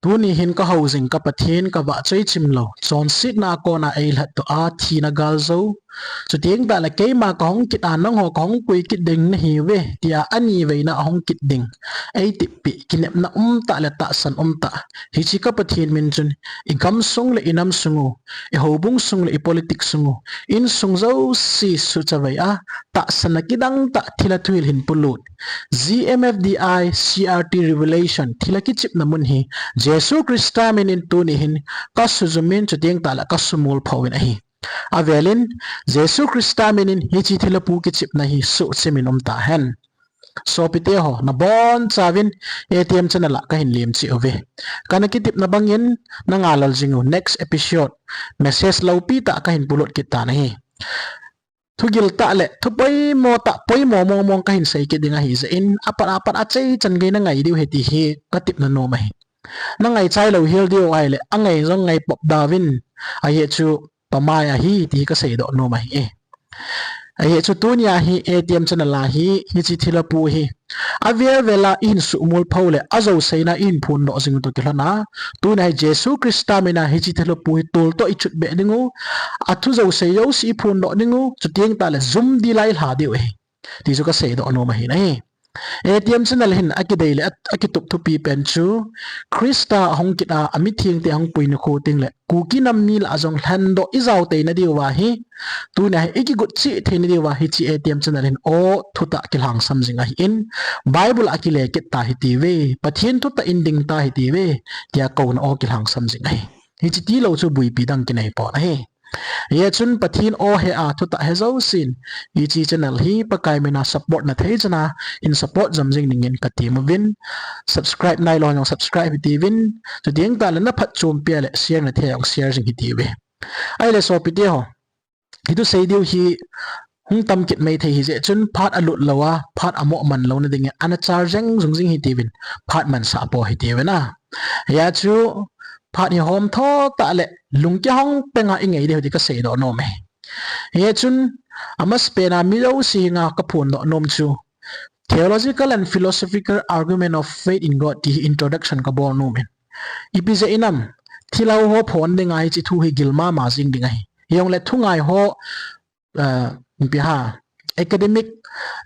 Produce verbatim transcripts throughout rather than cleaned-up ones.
Tuni hin ka hou jing ka Pathen ka vahchoi chim lou, chonsetna a kona eilhat doh a, thina gal jou. Chuteng tahle keima ka hung kit a, nangho ka hung pui kit ding nahiuve, tia ani veina a hung kit ding eitipeh, kinepna umtah le tahsan umtah. Hiche ka Pathen min chun, i gamsung le i namsung u, i houbung sung le i politics sung u, insung jouse suchavei a, tahsanna kidang tah thilha thuhil hin polut. G M F D I C R T Revelation thilha kichepna mun hi Jesu Christa min in tuni hin ka sujum in, chuteng tahle ka sumol phouvin ahi. Avelin, Jesu Christa min in hiche thilha pu kichepna hi suhchim in um tahen. Sopite ho, nabonchauvin A T M channel a kahin lemcheh uve. Kana kitepna bangin, na ngai lal jing u next episode, message loupi tah kahin polut kit tan ahi. Thugil tah le, thu poimo tah, poimo mong mong kahin sei kit ding ahi jeh in, apat apat achai chan gei na ngai diu ahi ti hi ka tepna nom ahi. Na ngaichai lou hel diu ahile, angai jong ngai pop dauvin, ajeh chu pamai ahi ti hi ka seidoh nom ahi. Ajeh chu tunia hi A T M channel a hi, hiche thilha pu hi avel vel a ihin suhmol pho le, ajou seina ihin phondoh jing u toh kilhon a, tunia hi Jesu Christa min a hiche thilha pu hi toltoh i chutbeh ding u, athu jouse jouse i phondoh ding u, chuteng tahle jum dila i lha diu ahi, ti chu ka seidoh nom ahi nahi. A T M channel hin akidei le a, akitup thupi pen chu, Christa ahung kit a, amithengte ahung pui nikho teng le, Kuki nam mi lah a jong lhendoh i jao teina diuva hi, tunia hi i kigot cheh theina diuva hiche A T M channel hin o thutah kilhangsam jing ahin, Bible a kile kit ta hitiuve, Pathen thutah in ding ta hitiuve, tia kouna o kilhangsam jing ahi. Hiche tilou chu buipi dang kinei pon ahi. Hijeh chun Pathen o he a thutah he jousen, hiche channel hi Pakai min a support na thei chan a, hin support jom jing dingin ka tem uvin, subscribe nailou jong subscribe hitiuvin, chuteng tahle na phatchompi a le share na thei jong share jing hitiuve. Ahile sopite ho, i thusei diu hi hung tam kit mai thei hijeh chun phat alut lou a, phat amoh man louna dingin ana char jeng jung jing hitiuvin, phat mansah po hitiuvin a. Hijeh chu phat hi hom tho tah le lung kihong peng a i ngai diu ti ka seidoh nom e. Hijeh chun amasapen a mi jouse henga ka phondoh nom chu Theological and Philosophical Argument of Faith in God ti hi introduction ka bol nom in. Ipi jeh inam, thilha ho phon dinga hiche thu hi gil mama jing ding ahi. Hijongle thungai ho, ah, ipi ham, academic,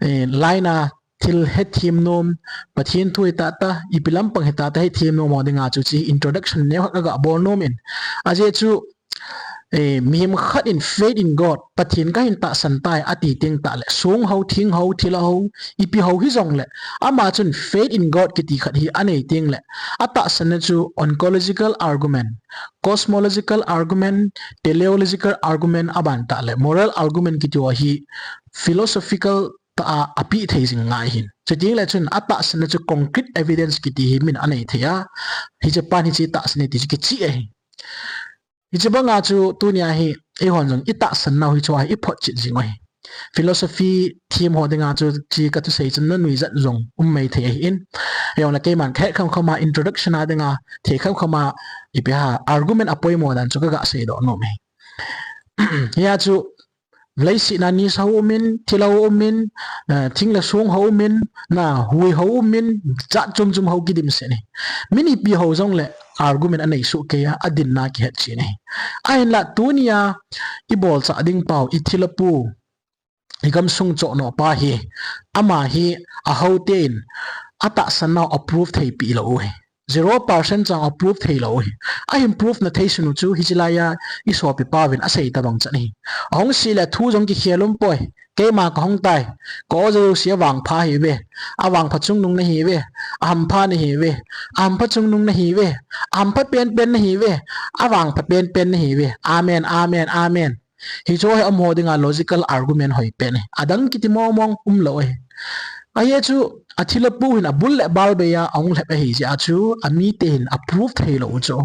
eh, line a thil hethem nom, Pathen thu hitah tah, ipi lampang hitah tah hethem nom ho dinga chu hiche introduction neokhat ka ga bol nom in. Ajeh chu, eh, mihem khat in faith in God, Pathen kahin tahsan tai ati teng tahle, song ho, thing ho, thilha ho, ipi ho hijongle, ama chun faith in God kiti khat hi anei teng le, atahsanna chu ontological argument, cosmological argument, teleological argument, aban tahle moral argument kiti ho hi philosophical tah a apeh thei jing ngai ahin. Chuteng le chun atahsanna chu concrete evidence kiti hi min anei thei a, hiche pan hiche tahsan e ti chu kicheh ahi. Hiche banga chu tunia hi eihon jong i tahsan nau hiche a hi i photchet jing u ahi. Philosophy them ho dinga chu hiche ka thusei chun na nuijat jong um mai thei ahin. Hijongle keiman kahet kham kham a introduction a dinga, thei kham kham a ipi ham, argument apoimo dan chu ka ga seidoh nom e. Hijeh chu leiset a nisa ho um in, thilha ho um in, eh, thing le song ho um in, na hui ho um in, jat chom chom ho kidimset e. Min ipi ho jongle argument anei soh kei a, adinna kihet chen e. Ahinla tunia i bolchah ding pau, i thilha pu, i gamsung chohnoh pa hi, ama hi ahouten atahsan nau approve thei peh lou u ahi. Zero percent chang approve thei lou u ahi. Ahin prove na thei sun u chu hiche laiya i sopi pauvin asei tabang chan ahi. Ahung sih le thu jong kikhel um poi. Keima ka hung tai. Ka o jouse avangpha ahiuve. Avangpha chungnung nahiuve. Ahampha nahiuve. Ahampha chungnung nahiuve. Ahampha penpen nahiuve. Avangpha penpen nahiuve. Amen, amen, amen. Hiche hi amaho dinga logical argument hoi pen e. Adang kiti mong mong umlou e. Ajeh chu athilha pu hin abul le bal bei a ahung lhep ahi jeh a chu amite hin approve thei lou u chu.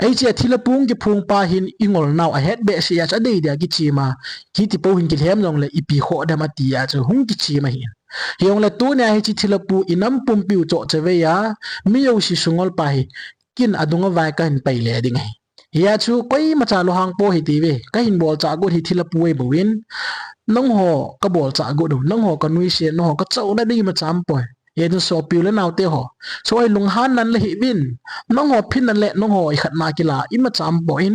Hiche athilha pu hung kiphong pa hin i ngol nau ahet behseh a chu adei dia kichem a, kiti pou hin kilhem jongle ipi khoh dem ati a chu hung kichem ahi. Hijongle tunia hiche thilha pu i nam pumpi u choh chavei a, mi jouse sungol pa hi kin adung a vai kahin pai le ding ahi. Hijeh chu koimacha lunghang po hitiuve, kahin bolchah got hi thilha pu ahi bouvin, nangho ka bolchah got u, nangho ka nuisat, nangho ka chouna ding imacha um poi. Hijeh chun sopi u le naote ho, so ei lunghan nan le hih uvin, nangho phin nan le nangho ikhatna kila ima cham poi,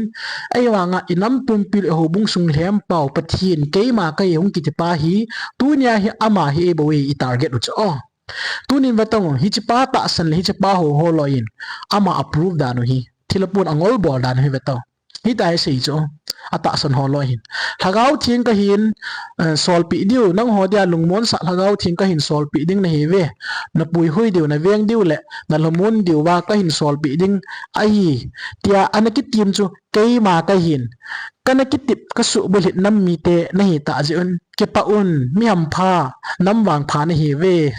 ahivanga inam pumpi le houbung sung lhempau Pathen keima kahi hung kiti pa hi, tunia hi ama hi eibou hi i target u chu. Tunin vetang u, hiche pa tahsan le hiche pa ho ho loi in, ama approve dan u hi, thilha pun angol bol dan u hi vetang u. Hitia hi asei chu, atahsan ho loi hin. Lhagao Theng kahin, eh, solpeh diu, nangho dia lungmonsah Lhagao Theng kahin solpeh ding nahiuve. Napuihui diu, naveng diu le nalhamon diuva kahin solpeh ding ahi, tia ana kitim chu keima kahin. Kana kitep kasuhbulhit nam mite nahi tah jeh un, kipah un, mi hampha, nam vangpha nahiuve.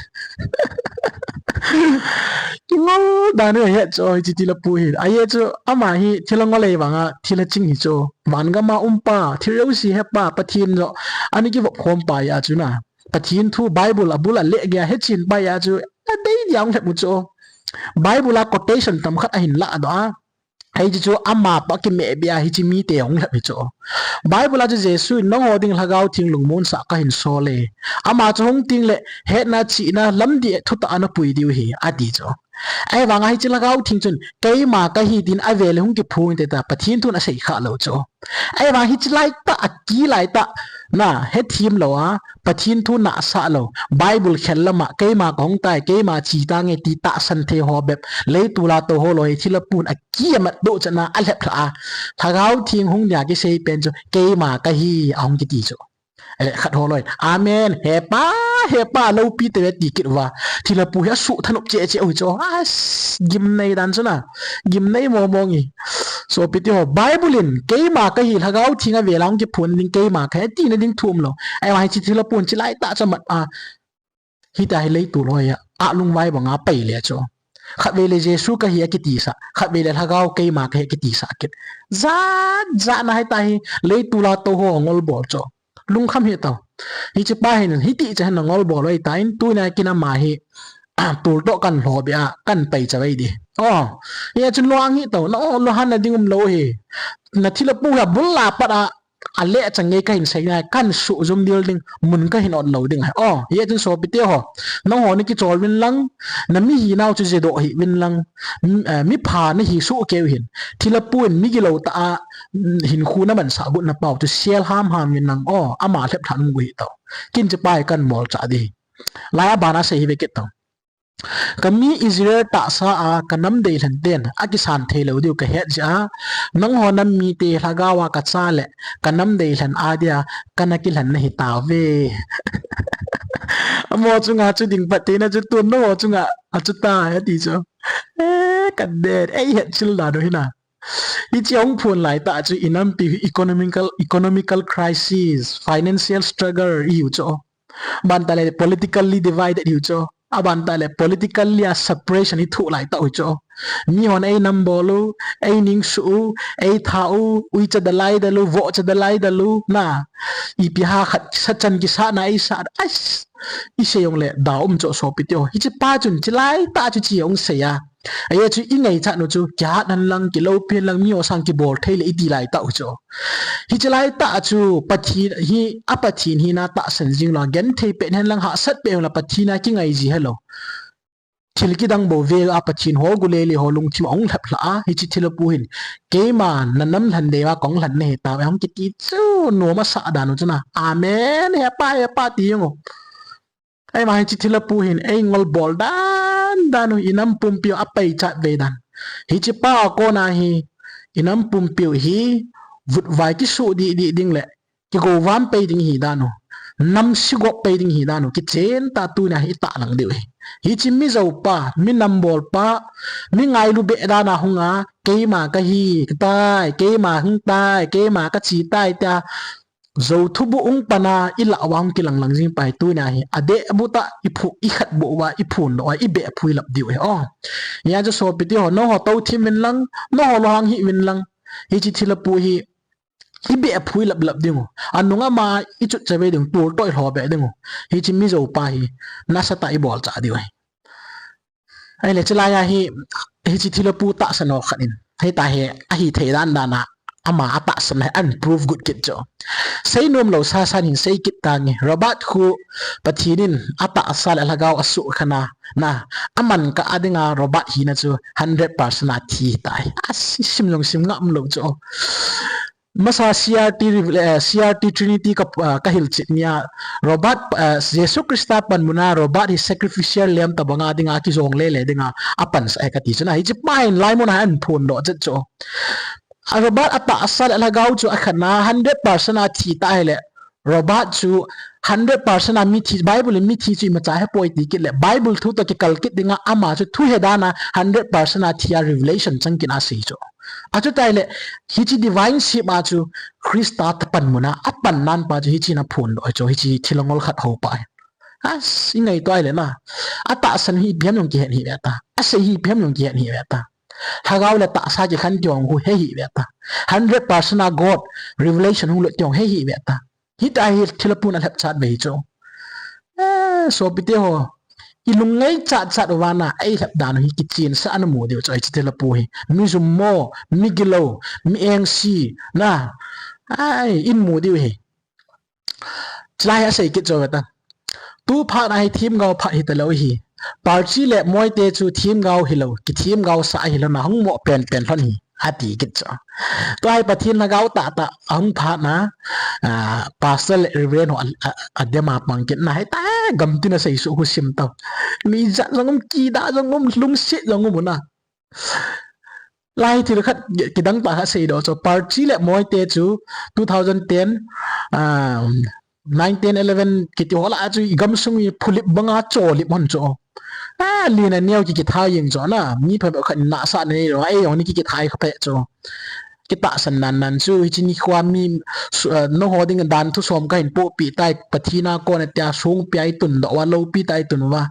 Kingol dan u ahi chu, hiche thilha pu hin. Ajeh chu ama hi thilha ngol ahivanga thilha ching hi chu. Van gam a um pa, thil jouse he pa, Pathen joh ana kivop khom pa ahi chu na. Pathen thu Bible a bul a leh geiya hechen pa ahi chu. Adei dia hung lhep u chu. Bible a quotation tamkhat ahin ladoh a, hiche chu ama pa kimeh beh a hiche mite hung lhep hi chu. Bible a chu Jesu in nangho ding Lhagao Theng lungmonsah kahin sol e. Ama chu hung teng le hetna chihna lamdih thutah a napui diu ahi, ati chu. Ahivanga hiche Lhagao Theng chun keima kahi tin ave le hung kiphong inte tia Pathen thun asei khah lou chu. Ahivang hiche laitah, aki laitah, na, hethem lou a, Pathen thu nahsah lou, Bible khel lama, keima kahung tai, keima che tange ti tahsan thei ho bep, leitol a tou ho loi, thilha pun aki amat doh chan a, alhep lhah a, Lhagao Theng hung dia kisei pen chu, keima kahi, ahung kiti chu. Ele khat ho loi, amen, hepa, hepa, loupi teve ti kit uva, thilha pu hi asuh thanop cheh cheh u hi chu, as, gimnei dan chu na, gimnei momong hi. Sopite ho, Bible in, keima kahi, Lhagao Theng ave le hung kiphong ding keima kahi, tina ding thu umlou. Ahivang hiche thilha pun hiche laitah chu amat a, hitia hi leitol loi a, alungvai banga pai le chu. Khatvei le Jesu kahi akitisah, khatvei le Lhagao keima kahi akitisah kit. Jat jat na hitia hi, leitol a tou ho ngol bol chu. Lungkham hih tau. Hiche pa hin, hiti cha hin angol bol u ahitan, tunia kin ama hi, tol toh kan lhoh beh a, kan pai cha uve di. O, hijeh chun lung hih tau, na o, lunghan na ding umlou hi. Na thilha pu hi abul a pat a, aleh chang ngei kahin sei nai, kan suhjum dil ding, mun kahin ot lou ding ahi. O, hijeh chun sopite ho, nangho nakichol uvin lang, namihinau chu jedoh hih uvin lang, m-, eh, mipha nahi soh kei u hin. Thilha pu in migilou tah a, mm, hinkho namansah got na pau chu sel ham ham uvin lang. O, ama lhep lhah nung u hih tau. Kin hiche pa hi kan molchah di. Lai a bana sei hi ve kit tau. Kami Israel tahsa a kanam deilhen ten akisan thei lou diu kahet jeh a, nangho nam mite Lhagao a kacha le kanam deilhen a dia kana kilhen nahi tauve. Amaho chunga chu ding phat theina chu tun nangho chunga achu tai ati chu. Eh, kan den, eihet chil dan u hi na. Hiche ahung phon laitah chu inampi economical, economical crisis, financial struggle ihiu chu. Aban tah le politically divided hiu chu. Aban tah le politically a separation ithoh laitah u chu. Mihon einam bol u, eining suh u, eitha u, uicha dalai dal u, vohcha dalai dal u, na. Ipi ham khat sa chan kisahna eisah, ais, isei jong le da um chu sopite ho. Hiche pa chun hiche laitah chu hiche ahung sei a. Ajeh chu ingaichat u chu, kihat hen lang, kiloupi hen lang, miho sang kibol thei le iti laitah u chu. Hiche laitah chu, Pathen hi, a Pathen hina tahsan jing lou, genthei pet hen lang, hahsat pet hen lang, Pathen a kingai ji helou. Thil kidang bou vea Pathen ho gulele ho lungthim ahung lhep lhah a, hiche thilha pu hin, keima nanam lhen deiva kahung lhen nahi tauve hung kiti chu, nom asah dan u chu na. Amen, hepa, hepa ti jong u. Ahivang hiche thilha pu hin eingol bol dan dan u, inam pumpi u apaichat vei dan. Hiche pa a kona hi, inam pumpi u hi, vutvai kisoh dih dih ding le, kigouvam pai ding hi dan u. Nam sigop pai ding hi dan u. Kichen tah tunia hi itahlang diu ahi. Hiche Mizo pa, mi nambol pa, mi ngailu beh dan a hung a, keima kahi, katai, keima hung tai, keima kache tai tia, Jou thubuh hung pan a ilah uva hung kilang lang jing pa hi tunia hi. Adeh buh tah iphu, ikhat buh uva iphun doh uva, ibeh phui lap diu ahi. O. Hia chu sopite ho, nangho tou thim uvin lang, nangho lunghang hih uvin lang. Hiche thilha pu hi, ibeh phui lap lap ding u. Anung ama ichut chavei ding u, tol toh ilhoh beh ding u. Hiche Mizo pa hi, nasatah a ibol chah diu ahi. Ahile, chulai a hi, hiche thilha pu tahsan ho khat in. Hitia hi, ahithei dan dan a. Ama atahsan hi ahin prove got kit chu. Seinom lou sasan hin sei kit tange. Robert khu Pathen in atahsa le lhagao asuhkhana, na, aman kah a dinga Robert hina chu hundred percent a thi tai. Asim jong sim ngam lou chu. Masa C R T, eh, C R T Trinity ka, ah, kahilchet nia, Robert, eh, Jesu Christa panmuna Robert hi sacrificial lamb tabanga dinga kijong lele dinga apansah e kati chu na. Hiche pa hin laimun a ahin phondoh chet chu. A Robert atahsa le lhagao chu akhana hundred percent a thi ta hile, Robert chu hundred percent a mithi, Bible in mithi chu imacha hepoi ti kit le, Bible thu toh kikal kit dinga ama chu thuhe dan a hundred percent a thi a revelation chang kit a asei chu. Achuti le, hiche divine ship a chu Christa panmuna apannan pa chu hiche na phondoh chu, hiche thil angol khat ho pa hi. As, ingaito le na. Atahsan hi ipi ham jong kihet hih ve ta. Asei hi ipi ham jong kihet hih ve ta. Lhagao le tahsa kikhen ti jong khu he hih ve ta. Hundred percent a God revelation hung lut ti jong he hih ve ta. Hitia hi thilha pun alhep chat ve hi chu. Eh, sopite ho. Ilung ngaichat chat uva na, eilhep dan u hi kichensah ana mu diu chu, hiche thilha pu hi. Mi jummo, mi gilou, mi engse, na. Ai, in mu diu hi. Chulai hi asei kit chu ve ta. Tu phat a hi themgao phat hita lou hi. Parsi le Moite chu themgao hilou, kithemgao sah ahilou na hung mo penpen lhon hi. Ati kit chu. Tua hi Pathen lhagao tahtah ahung phat na, ah, pastor le reverend ho a, a, adem a pang kit na, hita gamtin a seisuh khu sim tau. Mi ijat jong um, kidah jong um, lungset jong um na. Lai thil khat kidang tah khat seidoh chu, Parsi le Moite chu two thousand ten, ah, nine, ten, eleven kiti ho lah a chu igamsung hi phulip banga cholip hon chu. A, len a neo ki kitha jeng chu na, mi phabep khat in nahsah na neilou, ei jong ni ki kitha kha peh chu. Kitahsan nan nan chu, hiche nikho a mi, su-, eh, nangho dinga dan thu som kahin pohpeh tai, Pathen a kon a tia songpi a itundoh uva, loupi tah a itun uva.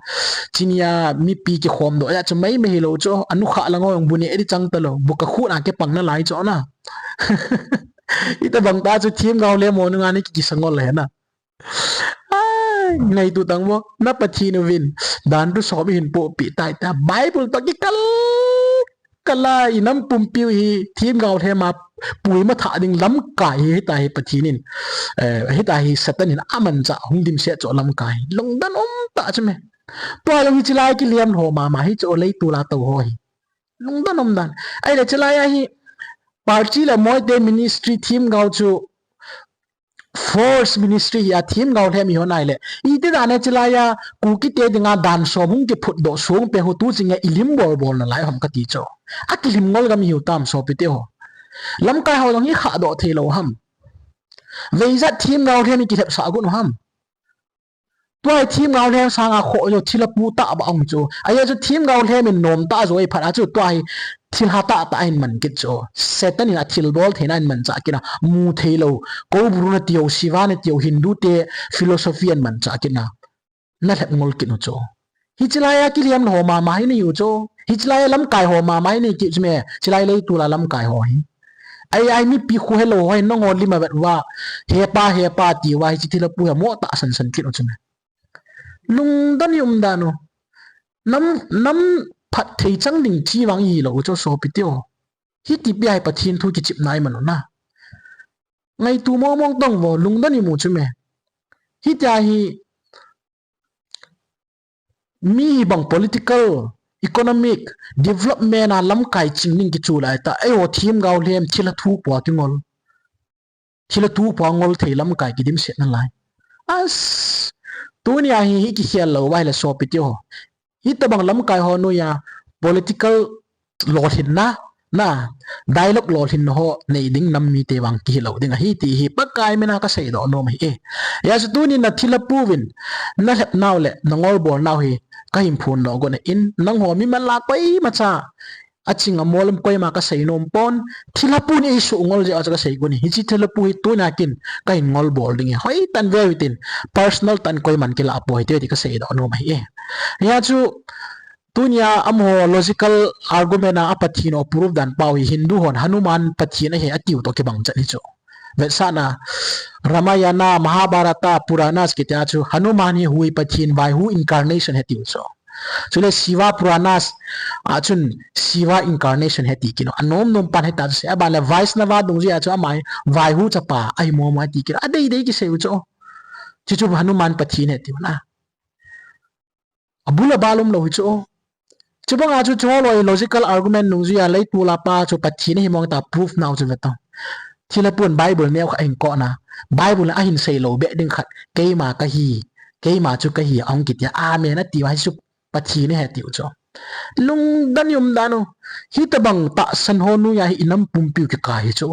Hiche nia mipi kikhom doh jeh chu maimai hilou chu, anukhah lang ho jong bu neh di chang talou, bu kakhut a kipang nalai chu na. Hitobang tah chu themgao le mo nunga ni ki, kisa ngol le na. Ai, ngaito tang vo, na Pathen uvin dan thu som ihin pohpeh tai ta, Bible toh kikal kal a inam pumpiu hi themgao lhem a puima thah ding lamkai hi, hitia hi Pathen in, eh, hitia hi Satan in amanchah hung dimset chu lamkai hi. Lungdon um tah chu me. Tua jong hiche lai kiliam lho mama hi chu, leitol a tou ho hi. Lungdon um dan. Ahile chulai a hi Parsi le Moite ministry themgao chu false ministry hi a, themgao lhem ihi nai le. Iti dan a chulai a Kukite dinga dan som hung kiphutdoh songpi ho tu ching a ilim bol bol nalai ham kati chu. Akilim ngol gam ihiu tam sopite ho. Lamkai ho jong hi khahdoh theilou ham. Veijat themgao lhem ikilhepsah got u ham. Tua hi themgao lhem sanga khoh jo thilha pu tah ba ong chu. Ajeh chu themgao lhem in nom tah jo ei phat a chu tua hi thilha tahtah ahin man kit chu. Satan in athilbol theina ahin manchah kit a, mu theilou. Koubru na tiu, Shiva na tiu, Hindu te philosophy ahin manchah kit a. Nalhep ngol kit u chu. Hiche lai a kiliam lho mama hi nahiu chu. Hiche lai a lamkai ho mama hi nahi kit chu me. Chulai leitol a lamkai ho hi. Ai, ai, mipi khu helou ho hi nangho lim a vet uva, hepa, hepa ti uva, hiche thilha pu hi amo tahsan san kit u chu me. Lungdon i um dan u. Nam, nam phatthei chang ding chi vang ihilou u chu sopite ho. Hiti pi a hi Pathen thu kichepna iman u na. Ngaito mong mong tang vo, lungdon imu chu me. Hitia hi mi hibang political, economic, development a lamkai ching ding kichu lai ta. Eiho themgao lhem thilha thu pua kingol. Thilha thu pua ngol thei lamkai kidimset nalai. As, tunia hi, hi kikhel lou uva ahile sopite ho. Hitobang lamkai ho noiya political lolhinna, na, dialogue lolhinna ho nei ding nam mite vang kihilou ding ahi ti hi Pakai mina kaseidoh nom ahi e. Ajeh chu tunin na thilha puvin nalhep nau le nangol bol nau hi kahin phondoh got in, nangho mimal a koimacha aching amol um koima kasei nom pon, thilha pun eisuh ngol jeh a chu kasei got in, hiche thilha pu hi tunia kin kahin ngol bol ding e. Hoitah in veu hitin, personal tah in koiman kilah poi hite ti kaseidoh nom ahi e. Ajeh chu tunia amaho logical argument a, a Pathen u proof dan pau hi Hindu hon Hanuman Pathen ahi atiu toh kibang chet hi chu. Vetsahna, Ramayana, Mahabharata, Puranas kitia chu Hanuman hi hui Pathen vai, hu incarnation ahi tiu chu. Chule Shiva Puranas a chun Shiva incarnation ahi ti kit u. Anom nom pan ahi ta chu sei. Aban le Vaishnava dungjuia chu ama hi Vaihu chapa ahi mong mong ahi ti kit u. Adei dei kisei u chu. Chuchu Hanuman Pathen ahi ti u na. Abul abal umlou hi chu. Chubanga chu chuho loi logical argument nungjuia leitol a pa chu Pathen ahi mong ta proof nau chu ve tao. Thilha pun Bible neo kha ahin kona. Bible a ahin seilou beh ding khat. Keima kahi. Keima chu kahi ahung kiti a. Amen ati uva hi chu Pathen ahi ti u chu. Lungdon i um dan u. Hitabang tahsan ho noiya hi inam pumpiu kikah hi chu.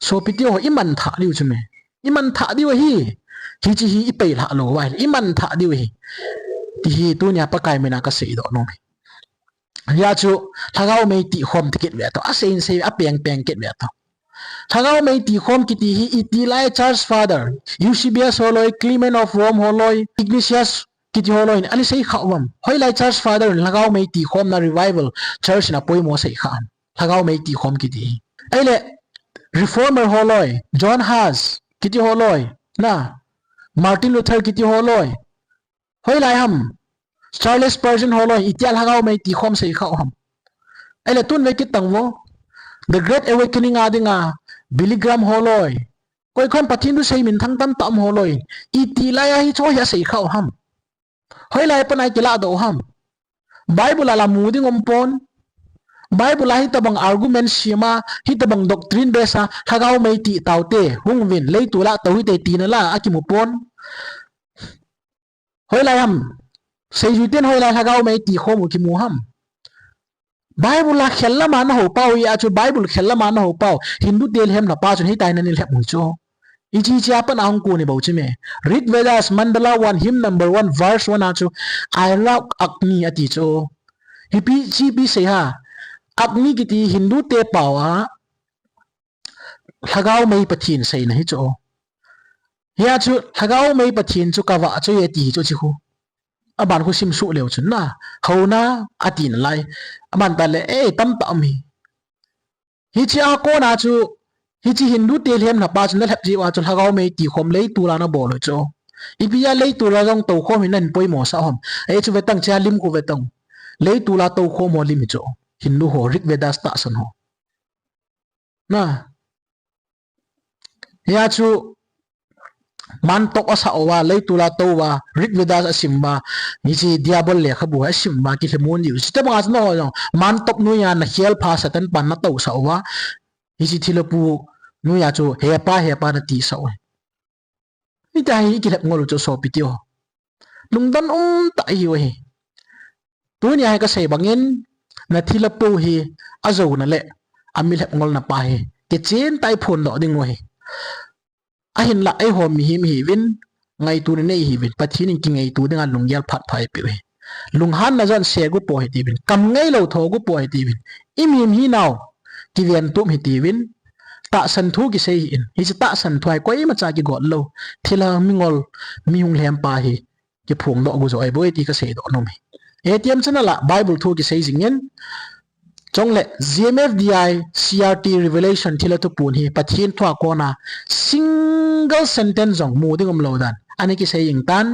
Sopite ho, iman thah diu chu me. Iman thah diu ahi. Hiche hi ipeilhah lou uva ahile iman thah diu ahi. Ti hi tunia Pakai mina kasei doh nom ahi. Hia chu, lhagao mei tihkhom ti kit ve tao. Asei in sei, apeng peng kit ve tao. Lhagao mei tihkhom kiti hi iti lai Church Father, Eusebius holoi, Clement of Rome holoi, Ignatius kiti holoi in ana sei kha uvem. Hoilai Church Father in lhagao mei tihkhomna revival church in apoimo sei kha am. Lhagao mei tihkhom kiti hi. Ahile, Reformer holoi, John Huss kiti holoi, na, Martin Luther kiti holoi. Hoilai ham. Charles Spurgeon holoi, itia lhagao mei tihkhom sei kha u ham. Ahile tun ve kit tang vo. The Great Awakening a dinga, Billy Graham holoi. Koi koi ham Pathen thu sei minthang tamtah um holoi. Iti lai a hicheho hi asei kha u ham. Hoilai a pat a kiladoh u ham. Bible a la mu ding um pon. Bible a hitabang argument sem a, hitabang doctrine base a, lhagao mei tih taute, hung uvin, leitol a tou hite tina la akimu pon. Hoilai ham. Seijui ten hoilai lhagao mei tihkhom u kimu ham. Bible a khel lama nahou pau hia chu, Bible khel lama nahou pau. Hindu te lhemna pa chun hitia hi ana lhep u chu. Hiche hiche a pat a hung kon hi bou chu me. Rig Vedas, Mandala one, hymn number one, verse one a chu, I love Agni ati chu. Hipi, hiche ipi sei ham. Agni kiti Hindu te pau a, lhagao mei Pathen seina hi chu. Hia chu, lhagao mei Pathen chu kavah chu e ti hi chu chi khu. Aban khu sim suh leu chun na. Houna, ati nalai. Aban tah le, eh, tamtah um hi. Hiche a kona chu, hiche Hindu te lhemna pa chun nalhep jiu a chu lhagao mei tihkhom leitol a nabol u chu. Ipi a leitol a jong toukhom hi nahin poimo sah u ham. Ahi chu ve tang che a lim khu ve tang. Leitol a toukhom ho lim hi chu. Hindu ho, Rig Vedas tahsan ho. Na. Hia chu mantop asah uva, leitol a tou uva, Rig Vedas asim uva, hiche Diabol lekhabu asim uva, kilhemon diu. Hiche tobang a chu nangho jong, mantop noiya nakhel pha Satan pan natousah uva, hiche thilha pu noiya chu hepa, hepa natisah u. Hitia hi ikilhep ngol u chu sopite ho. Lungdon um tah ihiu ahi. Tunia hi kasei bangin, nathilha pu hi ajouna le amilhep ngolna pa hi kichen tah a iphondoh ding u ahi. Ahinlah eiho mihem ihiuvin, ngaito nanei ihiuvin, Pathen in kingaito dinga lunggel phat pha eipeh u ahi. Lunghanna jong segu po hitiuvin, kam ngailou thogu po hitiuvin, imim hinau, kiventup hitiuvin, tahsan thu kisei hih in, hiche tahsan thu hi koimacha kigot lou, thilha mingol, mi hung lhem pa hi, kiphongdoh gu jo ahi bou e ti kasei doh nom ahi. ATM channel a Bible thu kisei jingin, chule GMFDI, CRT, Revelation thilha thuphon hi Pathen thu a kona single sentence jong mu ding umlou dan ana kisei jing tan,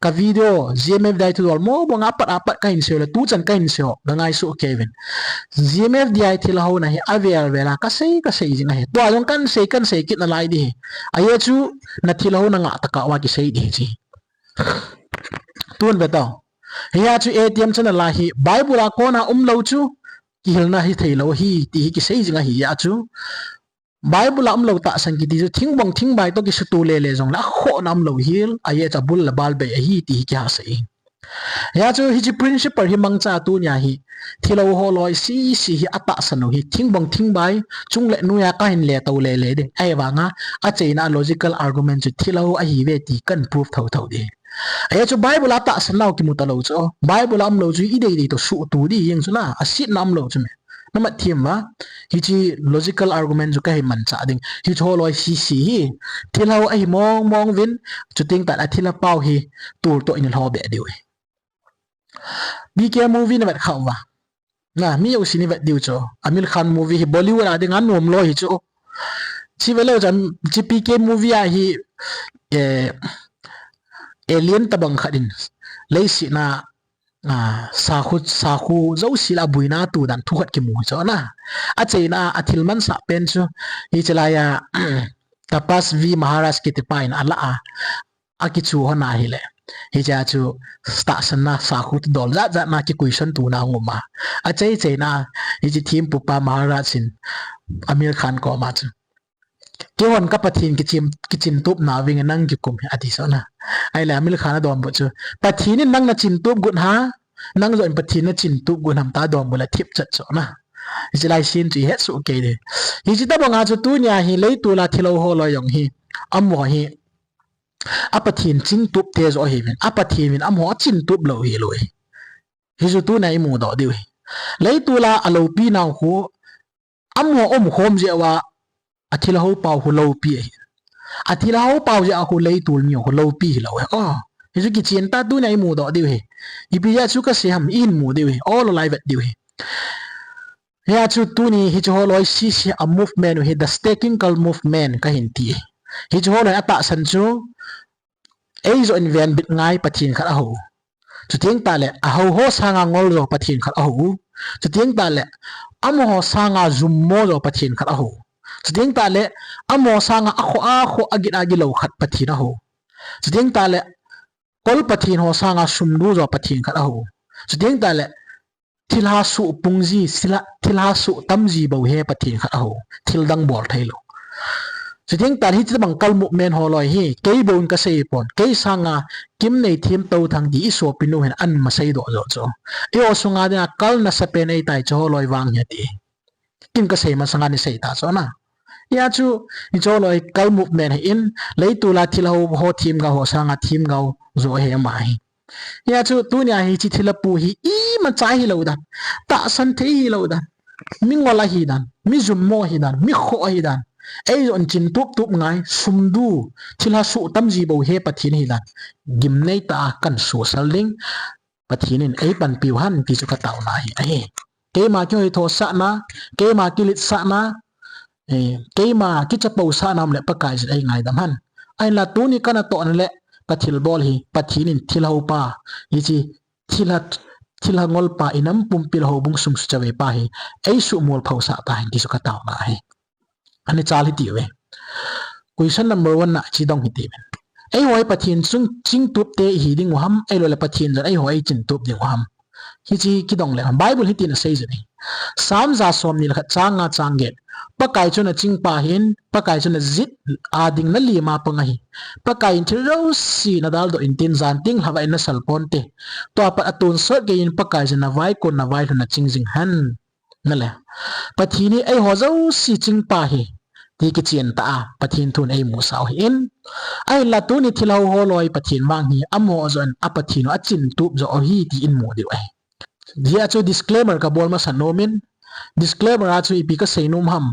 ka video GMFDI thudol mong mong a pat a pat kahin sei u le tuchan kahin sei u, kangaisuh keiyuvin. GMFDI thilha houna hi avel vel a kasei kasei jing ahi. Tua jong kahin sei kahin sei kit nalai ding ahi. Ajeh chu nathilha houna ngah tah a kisei ding ahi. Tun ve tao. Hia chu ATM channel a hi Bible a kona umlou chu kihilna hithei lou ahi ti hi kisei jing ahi a chu. Bible a umlou tahsan kiti chu thingbong thingbai toh kisuto lele jongle akhohna umlou hel, ajeh chu abul le bal bei ahi ti hi kihasei. Hia chu hiche principle hi mangcha tunia hi thilha ho loi sese hi atahsan u hi thingbong thingbai chungle noiya kahin leto lele ding. Ahivanga acheina logical argument chu thilha ahiuve ti kahin prove thotho ding. Ajeh chu Bible a tahsan nau kimu talou chu. Bible a umlou chu idei dei toh suhto ding jeng chu na, asetna umlou chu me. Namat them uva, hiche logical argument chu kahin manchah ding. Hiche ho loi sese hi thilha ahi mong mong uvin, chuteng tah a thilha pau hi tol toh in lhoh be diu ahi. PK movie navet khauva. Na, mi jousen ivet diu chu. Aamir Khan movie hi Bollywood a dinga anom loi hi chu. Hiche velou chu, hiche PK movie a hi, eh, alien tobang khat in leiset a a, sakhu, sakhu jouse lah a buina tu dan thu khat kimu chu na. Achaina a thil mansah pen chu, hiche laiya, Tapas V Maharaj kitipa in alah a, akichu hon ahile, hichea chu tahsanna sakhu dol jat jat na ki question tuna hung um a. Achai chaina, hiche thempupa Maharaj in Aamir Khan koma chu, keihon ka Pathen kichin, kichin tup nauving nang kikum hi, ati chu na. Ahile Aamir Khan adonbut chu, Pathen in nang nachin tup got ham, nang joh in Pathen nachin tup got ham, tia donbut le thip chat chu na. Hiche lai scene chu ihet soh kei ding. Hiche tobang a chu tunia hi leitol a thilha holoi jong hi, amaho hi, a Pathen chin tup te joh ahiuvin, a Pathen in amaho achin tup lou hilou hi. Hichu tunia imudoh diu hi. Leitol a aloupi nau khu, amaho umkhom jeh uva, athilha pau khu loupi ahi. Athilha pau jeh a khu leitol mi khu loupi hilou hi. O, hichu kichen tah tunia imudoh diu hi. Ipi jeh a chu kasei ham, ihin mu diu hi. Ol lou lai vet diu hi. Hia chu tuni hiche holoi sese a movement u hi The Staking Cult Movement kahin ti. Hiche holoi atahsan chu, eijoh in venbit ngai Pathen khat ahou. Chuteng tahle, ahou ho sanga ngol jo Pathen khat ahou. Chuteng tahle, amaho sanga jummo jo Pathen khat ahou. Chuteng tahle, amaho sanga akhoh akhoh agit agilou khat Pathen ahou. Chuteng tahle, kol pathen ho sanga sum du jo Pathen khat ahou. Chuteng tahle, thilha suh pungji, thilha, thilha suh tamji bou hi Pathen khat ahou. Thil dang bol theilou. Chuteng tahle hiche tobang cult movement holoi hi, kei bou in kasei pon. Kei sanga Kimneithem Touthang ti isopinu hin ahin maseidoh joh chu, eiho sunga dinga cult nasapen ahitai hiche holoi vang hi ati. Ken kasei masanga nei sei ta chu na. Hia chu, hiche holoi cult movement hi in, leitol a thilha ho themgao ho sanga themgao jo ahi ama hi. Hia chu tunia hiche thilha pu hi imacha hilou dan, tahsan thei hilou dan, mi ngol ahi dan, mi jummo ahi dan, mi khoh ahi dan, eijoh in chin tup tup ngai, sum du, thilha suh tamji bou hi Pathen ahi dan, gimnei tah a kahin sosal ding, Pathen in eipanpiu hen ti chu kataona hi ahi. Keima kihoithosahna, keima kiletsahna, eh, keima kichapousahna um le Pakaiyin eingaidam hen. Ahinla tuni kanatohna le kathilbol hi Pathen in thilha pa, hiche thilha, thilha ngolpa, inam pumpi le houbung sung suchaveipa hi eisuhmolphasah tahen ti chu kataona ahi. Ani chal hitiuve. Question number one na chidong hitiuvin. Eiho hi Pathen chung chingtup te ihi dingu ham, ahiloule Pathen jong eiho eichin tup dingu ham? Hiche kidong le Bible hitin asei jin ahi. Psalm ja somni le khat chang nga chang get. Pakai chu nachingpa ahin, Pakai chu najit a ding nalima pang ahi. Pakai in thil jouse nadaldoh intin, jan teng lhavah in nasal ponte. Tua pat atonsot geiyin Pakai jong navaikon navailhun naching jing hen. Nale, Pathen hi eiho jouse chingpa ahi ti kichen tah a Pathen thun eimusah u ahin. Ahinla tuni thilha holoi Pathen vang hi amaho joh in a Pathen u achin tup joh u ahi ti imu diu ahi. Hia chu disclaimer kabol masa nomin, disclaimer a chu ipi kasei nom ham?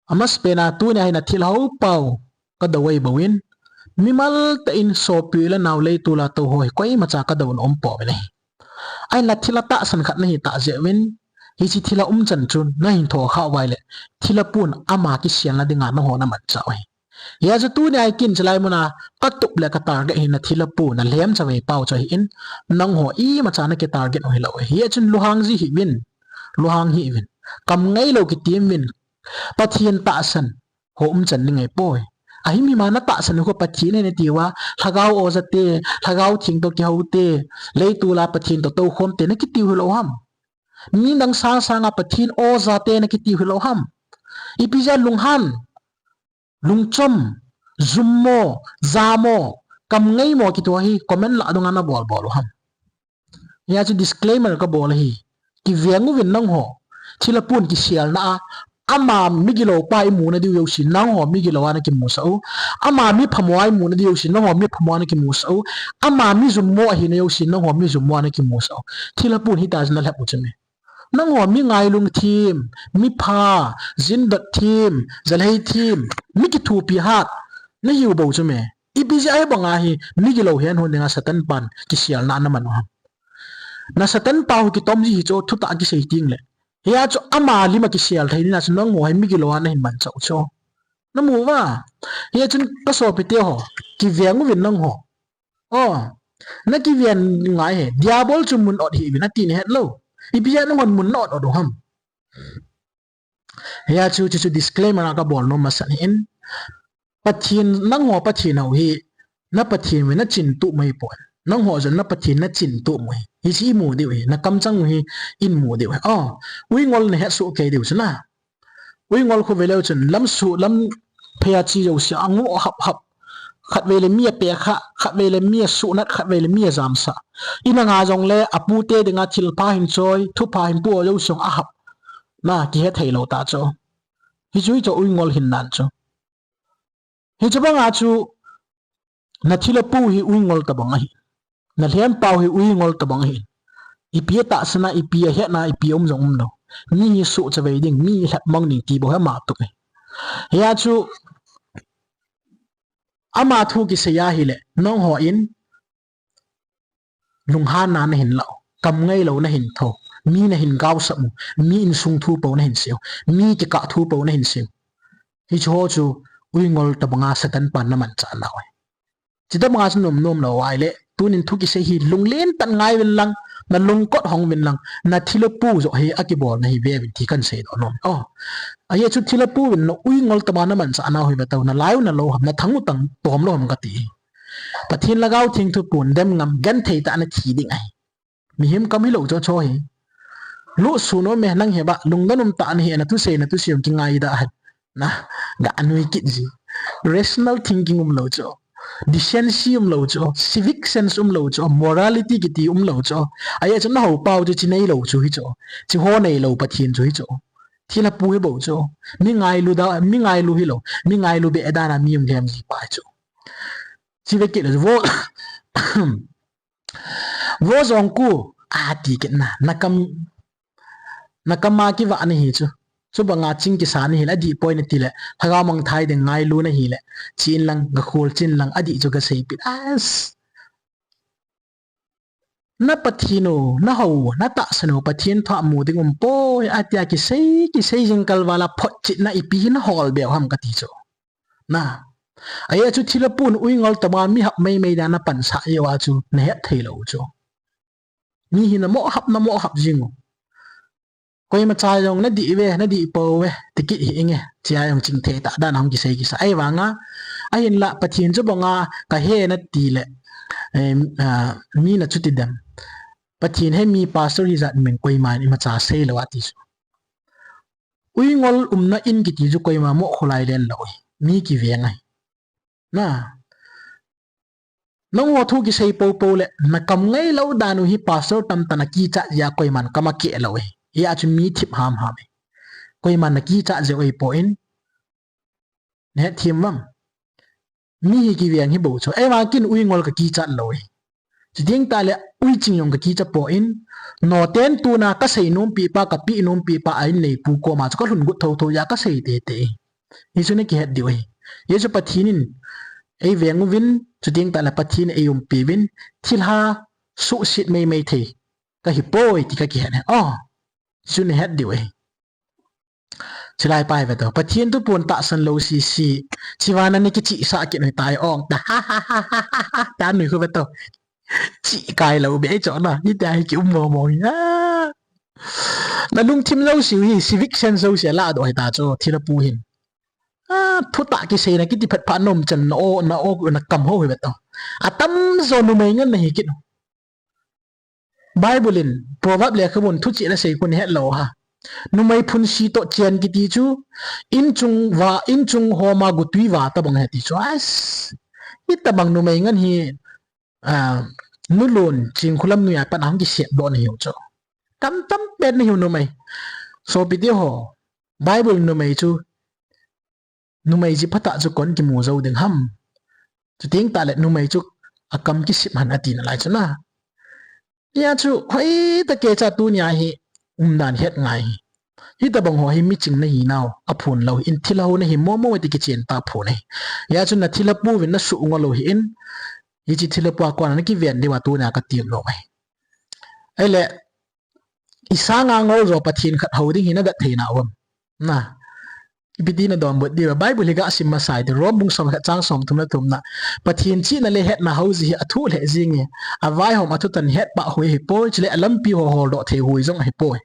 Amasapen a tunia hi nathilha pau kadou ahi bouvin, mimal tah in sopi u le nao leitol a tou ho hi koimacha kadouna umpouvin ahi. Ahinla thilha tahsan khat nahi tah jeh uvin, hiche thilha umchan chu nahin thokhah uva ahile, thilha pun ama kiselna dinga nangho namanchah u ahi. Hia chu tunia hi ken chulai muna katup le katarget hi nathilha pu, nalhem chavei pau chu ahin, nangho imacha naki target u hilou ahi. Hia chun lunghang ji hih uvin, lunghang hih uvin. Kam ngailou kitim uvin, Pathen tahsan ho umchan ding ahipoi. Ahi, mimal a natahsan u khu Pathen ahi natiuva, lhagao oja te, lhagao theng toh kihou te, leitol a Pathen toh toukhom te nakitiu hilou ham? Midang sang sanga Pathen oja te nakitiu hilou ham? Ipi jeh a lunghan, lungchom, jummo, jamo, kam ngaimo kiti ho hi comment lah dunga nabol bol u ham? Hia chu disclaimer kabol ahi. Kiveng uvin nangho. Thilha pun kiselna a, ama migilou pa imuna diu jouse nangho migilou a nakimusah u. Ama miphamo a imuna diu jouse nangho miphamo a nakimusah u. Ama mijummo ahina jouse nangho mijummo a nakimusah u. Thilha pun hita chu nalhep u chu me. Nangho mi ngailung them, mipha, jindot them, jalhai them, mi kithopi hat nahiu bou chu me. Ipi jeh a hibanga hi migilou henhon dinga Satan pan kiselna naman u ham? Na Satan pa u kitom ji hi chu thutah kisei tengle, hia chu ama lima kisel thei dina chu nangho hi migilou a nahin manchah u chu. Namu uva? Hia chun kasopite ho, kiveng uvin nangho. O, Na kiven ngai hi, Diabol chu mun ot hih uvin ati nahet lou. Ipi jeh a nanghon mun na ot ot u ham? Hia chu, chu, chu disclaimer a kabol nom masat ahin. Pathen, nangho Pathen ho hi, na Pathen vin na chin tup mai poi. Nangho jong na Pathen na chin tup mai. Hiche imu diu ahi, na kamchang u hi, imu diu ahi. Oh, uingol nahet soh kei diu chu na. Uingol khu veleu chun, lam su, lam phei a che jouse, angoh hap hap. Khatvei le mi apeh kha, khatvei le mi asuhnat, khatvei le mi ajamsah. Inlanga jongle, apute dinga thilpha hin choi, thupha hin pu jouse jong ahap. Na, kihe thei lou ta chu. Hichu, hichu uingol hinnan chu. Hichu banga chu, na thilha pu hi uingol tabang ahi. Na lhempau hi uingol tabang ahi. Ipi atahsan a, ipi ahetna, ipi aum jong umlou. Mi hi sohcha vei ding, mi hi lhatmang ding ti bou hi ama tup ahi. Hia chu, ama thu kisei ahile, nangho in, lunghanna nahin lah u, kam ngailou nahin thou, mi nahin gaosap u, mi insung thu pou nahin sei u, mi kikah thu pou nahin sei u. Hiche ho chu uingol tabanga Satan pan na manchah nau ahi. Chutabanga chu nom nom lou ahile, tunin thu kisei hi lunglen tah in ngai uvin lang, na lungkot hong uvin lang, na thilha pu joh hi akibolna hi ve uvin ti kahin seidoh nom. Oh, ahi chu thilha pu vin na uingol tabanga na manchah nau hi ve tao, na lai u na lou ham, na thang u tang tom lou ham kati. Pathen Lhagao Theng thu pun dem ngam, genthei tah a na thi ding ahi. Mihem kam hilou chu chu hi. Lu su no me nang hi ba, lungdon um tah a nahi, na thusei, na thusei jong kingaida hen. Na, ga anui kit ji. Rational thinking umlou chu. Decency umlou chu. Civic sense umlou chu. Morality kiti umlou chu. Ahi chu na hou pau chu chi neilou chu hi chu. Chi ho neilou Pathen chu hi chu. Thilha pu hi bou chu. Mi ngailu da, mi ngailu hilou. Mi ngailu be da na mi um lhem ji pa chu. Chi ve kit lou chu vo. Vo jong ku, ati kit na, na kam, na kam a kivah nahi chu. Chubanga ching kisa nahi le, adih poi nati le, lhagao mangthai ding ngailu nahi le, chin lang, ga khol chin lang, adih chu ga seipeh. As. Na Pathen u, na hou u, na tahsan u, Pathen thu a mu ding um poi, atia kisei, kisei jing kal vala photchetna ipi hi na hol beu ham kati chu. Na. Ahi chu thilha pun uingol tama mi hap mai mai dan a pansah jeh a chu na het thei lou chu. Mi hi na mo hap, na mo hap jing u. Koima cha jong na dih ve, na dih pou ve, ti kit hih inge. Chia jong ching thei tah dan a hung kisei kisa. Ahivanga, ahinla Pathen chu banga ka he nati le, em, ah, mi na chuti dem. Pathen he mi pastor hijat min koiman imacha sei lou ati chu. Uingol umna in kiti chu koima mo kholai len lou hi. Mi kiveng ahi. Na. Nangho thu kisei pou pou le, na kam ngailou dan u hi pastor tamtah na kichat jeh a koiman kam akeh lou hi. Hia chu mi thip ham ham hi. Koiman na kichat jeh u ahipoi. Na het thim vam. Mi hi kiveng hi bou chu. Eima kin uingol ka kichat lou hi. Chuteng tah le uiching jong ka kicha poi. Noten tuna ka sei nompi pa, ka peh nompi pa a inneipu koma chu ka lhun got thotho jeh a ka sei tete. Hichu na kihet diu ahi. Hichu Pathen in ei veng uvin, chuteng tah le Pathen in ei umpi uvin, thilha suhset mai mai thei ka hi poi ti ka kihet ahi. Oh, hichu na het diu ahi. Chulai pa hi ve tao. Pathen thu pon tahsan lou sisi. Chivang na ni kichihsah kit u tai ong. Ta ha ha ha ha ha. Ta nui khu ve tao. Chih kai lou be cho na. Ni ta hi ki um mo mo hi. Ah. Na lungthim jouse u hi, civic sense jouse a ladoh hi ta chu, thilha pu hin. Ah, thutah kiseina kiti phat pha nom chan na o, na o, na kam ho hi ve tao. Atamjo numei ngen na hi kit u. Bible in, Proverb lekhabun thuchih na sei khu na het lou ha. Numei phunsi toh chen kiti chu, inchung va, inchung homa gutui va tabang ahi ti chu. As, hitabang numei ngen hi, ah, nulun, Chingkhulam nuia pat a hung kisep doh na hiu chu. Kam tam pen na hiu numei. Sopi teho, Bible numei chu, numei jeh phatah chu kon kimu jou ding ham. Chuteng tah le numei chu akam kisip han ati nalai chu na. Hia chu, hoitah kei cha tunia hi, umdan het ngai hi. Hitabang ho hi miching na hi nau, aphun lou hi, in thilha ho na hi momo ti kichen ta phun ahi. Hia chu na thilha pu vin na suh ngol lou hi in, hiche thilha pu a kona na kiven diu a tunia ka ti nom ahi. Ahile, i sanga ngol jo Pathen khat hou ding hi na dat thei nau am. Na. Ipi tina donbut diu, Bible hi gasim masai ti, Rom bung som le khat chang som thum le thum na. Pathen chihna le hetna hou jeh hi athu le jing e. Avaihom athutan hetpah hoi ahipoi, chule alampi ho holdoh thei hoi jong ahipoi.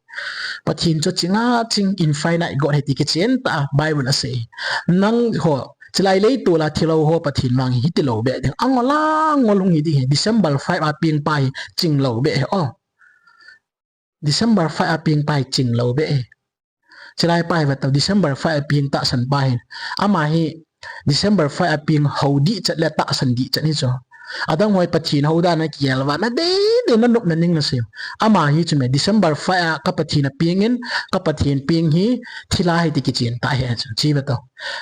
Pathen chu achinga ching infinite God ahi ti kichen tah a Bible in asei. Nangho, chulai leitol a thilhou ho Pathen vang hi hiti lou beh ding. Angol angol hung hi ding ahi. December five a peng pa hi ching lou beh ahi. Oh. December five a peng pa hi ching lou beh ahi. Chulai pa hi vetau, December five a peng tahsan pa hi. Ama hi December five a peng hou dihchet le tahsan dihchet hi chu. Adang hoi Pathen hou dan a kigel uva, nadei dei nanop naning nasei u. Ama hi chu me, December five a ka Pathen a peng in, ka Pathen peng hi thilha ahi ti kichen tah ahi chu. Chi vetau.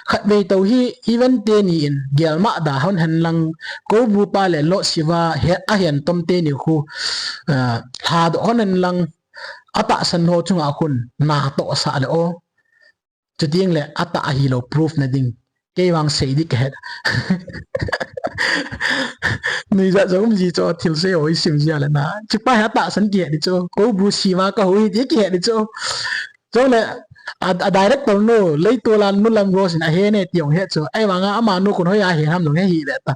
Khatvei tou hi even teni in gelmah da hon hen lang, Koubru pa le Lord Shiva he, ahen tom teni khu, ah, lhadoh hon hen lang, atahsan ho chunga khun natoh asah le o. Chuteng le atah ahilou proof na ding. Kei vang sei ding kahet. Nuijat jong um ji chu, thilsei ho isim jia le na. Chupa hi atahsan kihet ding chu. Koubru Shiva kahou ahi ti kihet ding chu. Chule, a, a director nu, leitol a nu lam Rose in ahe ne ti jong het chu. Ahivanga amanu khun hoiya ahe ham jong he hih ve ta.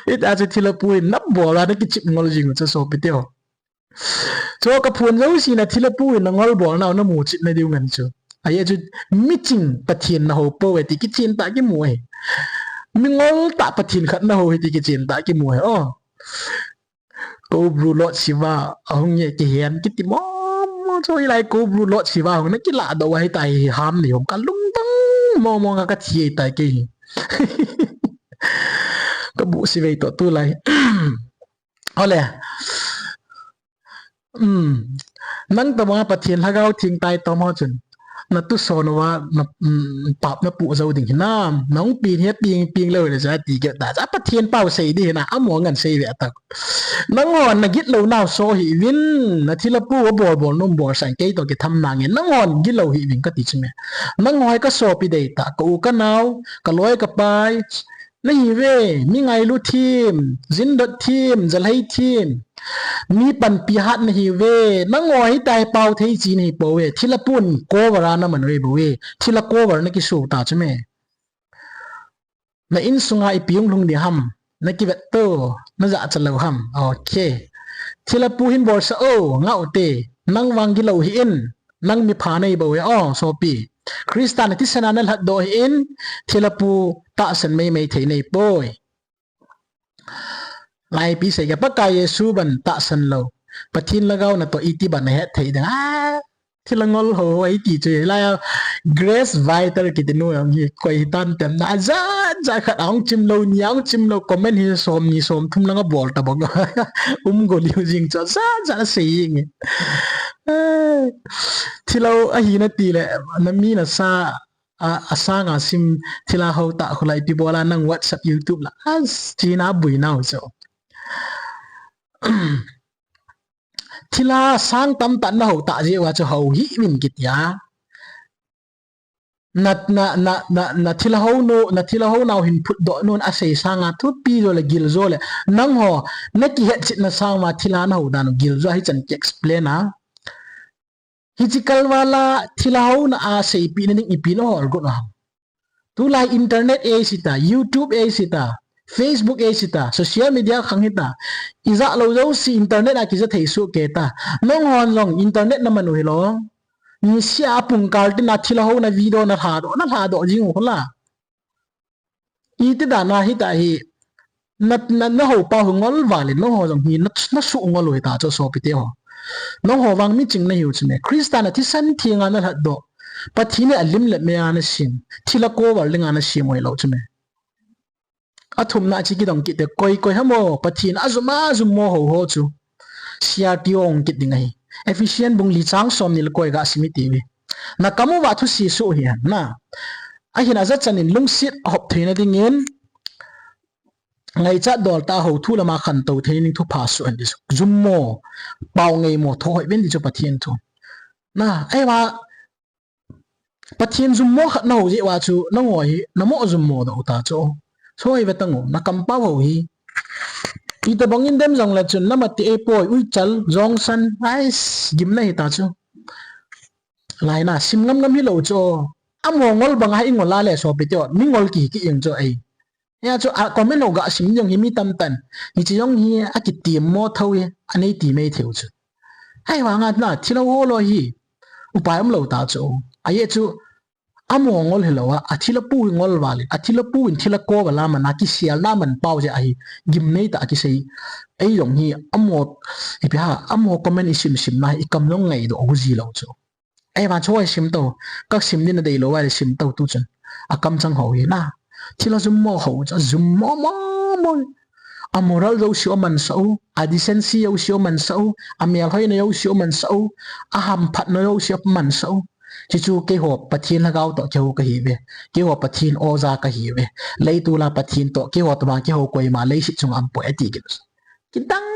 Hita chu thilha pu in nabol a nakichip ngol jing u chu sopi teho. Chu kaphun jouse na thilha pu in nangol bol nau namu chip na diu ngen chu. Ahi chu miching Pathen nahou pou e ti kichen tah kimu ahi. Mingol tah Pathen khat nahou ahi ti kichen tah kimu ahi. Oh. Koubru Lord Shiva ahung e kihen kiti mo mo chu, hilai Koubru Lord Shiva hung na kilah doh ahi tai ham ni hom kalungdong mo mo nga kathi tai kei. Kabusi vei toh tulai. Ole. Um. Nang tobang a Pathen Lhagao Theng taitom ho chun natuson uva na, um, pap napoh jou ding hinam. Nahung peng hi peng, peng lou le ja ti kit ta. Ja Pathen pau sei ding hina, amo ngan sei ve ta. Nanghon nagit lou nau so hih uvin, nathilha pu abol bol nom bol sang kei toh kitham nange. Nanghon gilou hih uvin kati chu me. Nangho hi kasopi deitah, ka u kanao, kaloi kapai, nahiuve, mi ngailu them, jindot them, jalhai them. Mi panpi hat nahiuve, nangho hitia hi pao thei chi nahipouve, thilha pun cover a naman uve bou e, thilha cover nakisuh ta chu me. Na insunga ipi hung lhung ding ham, nakivet to, najachat lou ham, okay. Thilha pu hin bolsah o, ngah u te, nang vang gilou hih in, nang mipha nahi bou e o, sopi. Christa nathisan a nalhatdoh hih in, thilha pu tahsan meimei thei nahipoi. Laipi sei kei, Pakai Jesu ban tahsan lou, Pathen Lhagao natoh iti ban nahet thei ding a, thilha ngol ho, iti chu, hilai a Grace Vital kiti nu jong hi, koi hitam tem na, ajat jat khat ahung chim lou, ni ahung chim lou, comment hi som ni som thum lang abol ta bang. Um go liu jing chu, ajat jat asei jing e. Eh, thilha ahina ti le, nami nasa, a, asanga sim thilha hou tah khu lai ipi bol a nang WhatsApp, YouTube la, as, china bui nau chu. Thilha sang tamtah nahou tah jeh uva chu hou hih uvin kiti a. Na, na, na, na, nathilha hou nu, nathilha hou nau hin phutdoh nun asei sanga thupi jo le gil jo le. Nangho, nakihetchetna sang uva thilha nahou dan u gil jo a hichan ki explain a. Hiche kalval a thilha houna a seipeh na ding ipi nahol got u ham. Tulai internet eisita, YouTube eisita, Facebook eisita, social media khang hita. Ijat lou jouse internet a kija thei soh kei ta. Nanghon jong internet naman u hilou. Niseh a apung kal tin a thilha houna video nalhadoh, nalhadoh jing u hula. Iti dan a hita hi, na, na, nahou pa hou ngol val in, nangho jong hi na, nasuh ngol u hita chu sopi teho. Nangho vang miching nahiu chu me. Christa nathisan theng a nalhatdoh. Pathen in alim le mei a nasem. Thilha cover ding a nasem u hilou chu me. Athumna a chu kidong kit te, koi koi ham o, Pathen ajum ajum mo hou ho chu. C R T O ong kit ding ahi. Ephesian bung li chang som ni le ko a gasim iti uve. Nakam uva thusi suh hih hen na. Ahin ajachan in lungset ahop theina dingin, ngaichat dol tah a hou thu lama khantou theina ding thupha suh hen ti chu. Jum mo, pao ngei mo, thoh hoi uvin ti chu Pathen thu. Na, ahivang Pathen jum mo khat nahou jeh uva chu, nangho hi, namo jum mo doh u ta chu. Soi ve tang u, nakam pao hou hi. Itobang in dem jong le chun, namati eipoi, uichal, jongsan, ais, gimna hita chu. Laina, sim ngam ngam hilou chu. Amaho ngol banga i ngol a le sopi teho, mi ngol kihi kit jeng chu ei. Hia chu a comment ho ga sim jong hi mi tamtah in, hiche jong hi akitimo thou hi, anei ti mai thei u chu. Ahivanga na, thilha ho loi hi upai umlou ta chu. Ajeh chu, amaho ngol hilou a, athilha pu hi ngol val in, athilha pu in thilha ko val a man a kiselna man pau jeh ahi, gimnei tah a kisei. Ei jong hi amaho, ipi ham, amaho comment i sim sim na hi i kam jong ngaidoh u ji lou chu. Ahivang chu hoi sim tau, ka sim ding nadei lou vai le sim tau tu chun. A kamchang ho hi na. Thilha jummo ho chu, jummo mo mo. A moral jouse u amansah u, a decency jouse u amansah u, a melhoina jouse u amansah u, a hamphatna jouse u amansah u. Hichu keiho Pathen lhagao toh kihou kahiuve. Keiho Pathen oja kahiuve. Leitol a Pathen toh keiho tobang kihou koima leiset chunga umpoi ati kit u. Kidang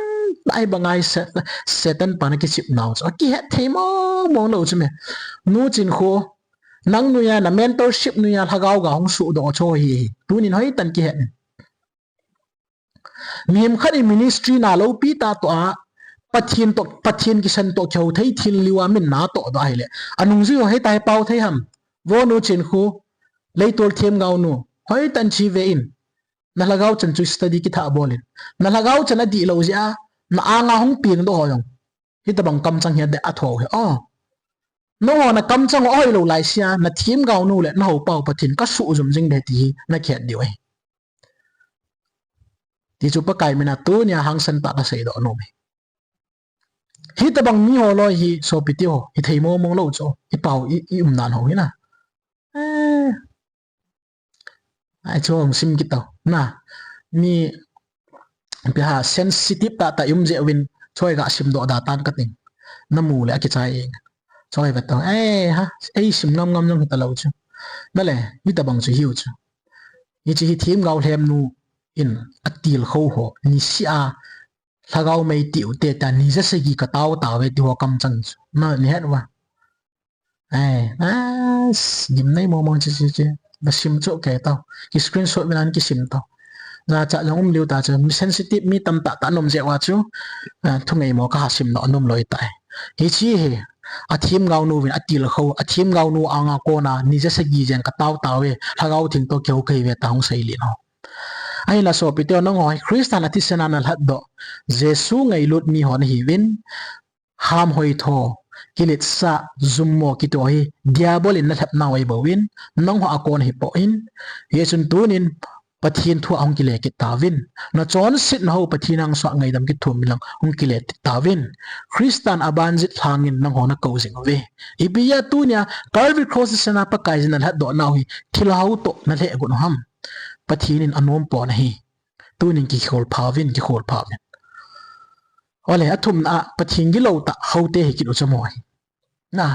tah a hi banga hi Sat-, Satan pan akichep nau chu. Akihet thei mong mong lou chu me. Nu Chinkho, nang noiya, na mentorship noiya, lhagao ga hung sohdoh chu hi hi. Tunin hoitah in kihet in. Mihem khat in ministry na loupi tah toh a, Pathen toh, Pathen kisan toh kihou thei thil liu a min na tohdoh ahile. Anungjui ho hitia hi pao thei ham. Vo Nu Chinkho, Leitol themgao nu. Hoitah in che ve in. Na lhagao chan chu study kithah bol in. Na lhagao chan adih lou jeh a, na anga hung pengdoh ho jong. Hitobang kamchang hi adeh a tho hi. Oh. Nangho na kamchang u ahoi lou laisea, na themgao nu le na houpa u Pathen ka suhjum jing ding ahi ti hi na kihet diu ahi. Ti chu Pakai mina tunia hangsan tah kaseidoh nom e. Hitobang mi ho loi hi sopi teho, hithei mong mong lou chu, i pao, i, i umdan ho hi na. Eh. Ai chu hung sim kit tau. Na, mi, ipi ham, sensitive tah tah i um jeh uvin, chu hi ga simdoh da tan kating. Na mu le akichai e. Chu hi vet tau. Eh, ha, ei sim ngam ngam jong hita lou chu. Na le, hitobang chu hiu chu. Hiche hi themgao lhem nu in atilkhou ho, niseh a, lhagao mei tiu te ta ni ja sagi ka tao tao ve ti ho kamchang chu. Na, ni het uva. Ai, as, gimnei mong mong chu chu chu. Na sim chu kei tau. Ki screenshot uvin an kisim tau. Jachat jong um liu ta chu. Mi sensitive mi tamtah tah na um jeh uva chu. Ah, thunei mo kaha simdoh nom loi tai. Hiche hi. A themgao nu uvin atilkhou. A themgao nu anga kona ni ja sagi jen ka tao tao ve. Lhagao theng toh kihou kahiuve tia hung sei lin ho. Ahinla sopi teho nangho hi Christan a thisan a na lhatdoh. Jesu ngailut mi ho nahiuvin. Ham hoitho, kiletsah, jummo kiti ho hi, Diabol in na lhep nau ahi bouvin, nangho a kon ahi poi. Hijeh chun tunin, Pathen thu a hung kile kit tauvin. Na chonsetna ho Pathen hangsan a ngaidam kit thu um in lang hung kile kit tauvin. Christan a banjit lhangin nangho na kou jing uve. Ipi a tunia Calvary Cross thisan a Pakai jin na lhatdoh nau hi thilha ho toh na lheh got u ham. Pathen in anom pon ahi. Tunin kikhol phauvin, kikhol phauvin. Ole, athumna a, Pathen gilou tah hote hi kit u chu mo hi. Na,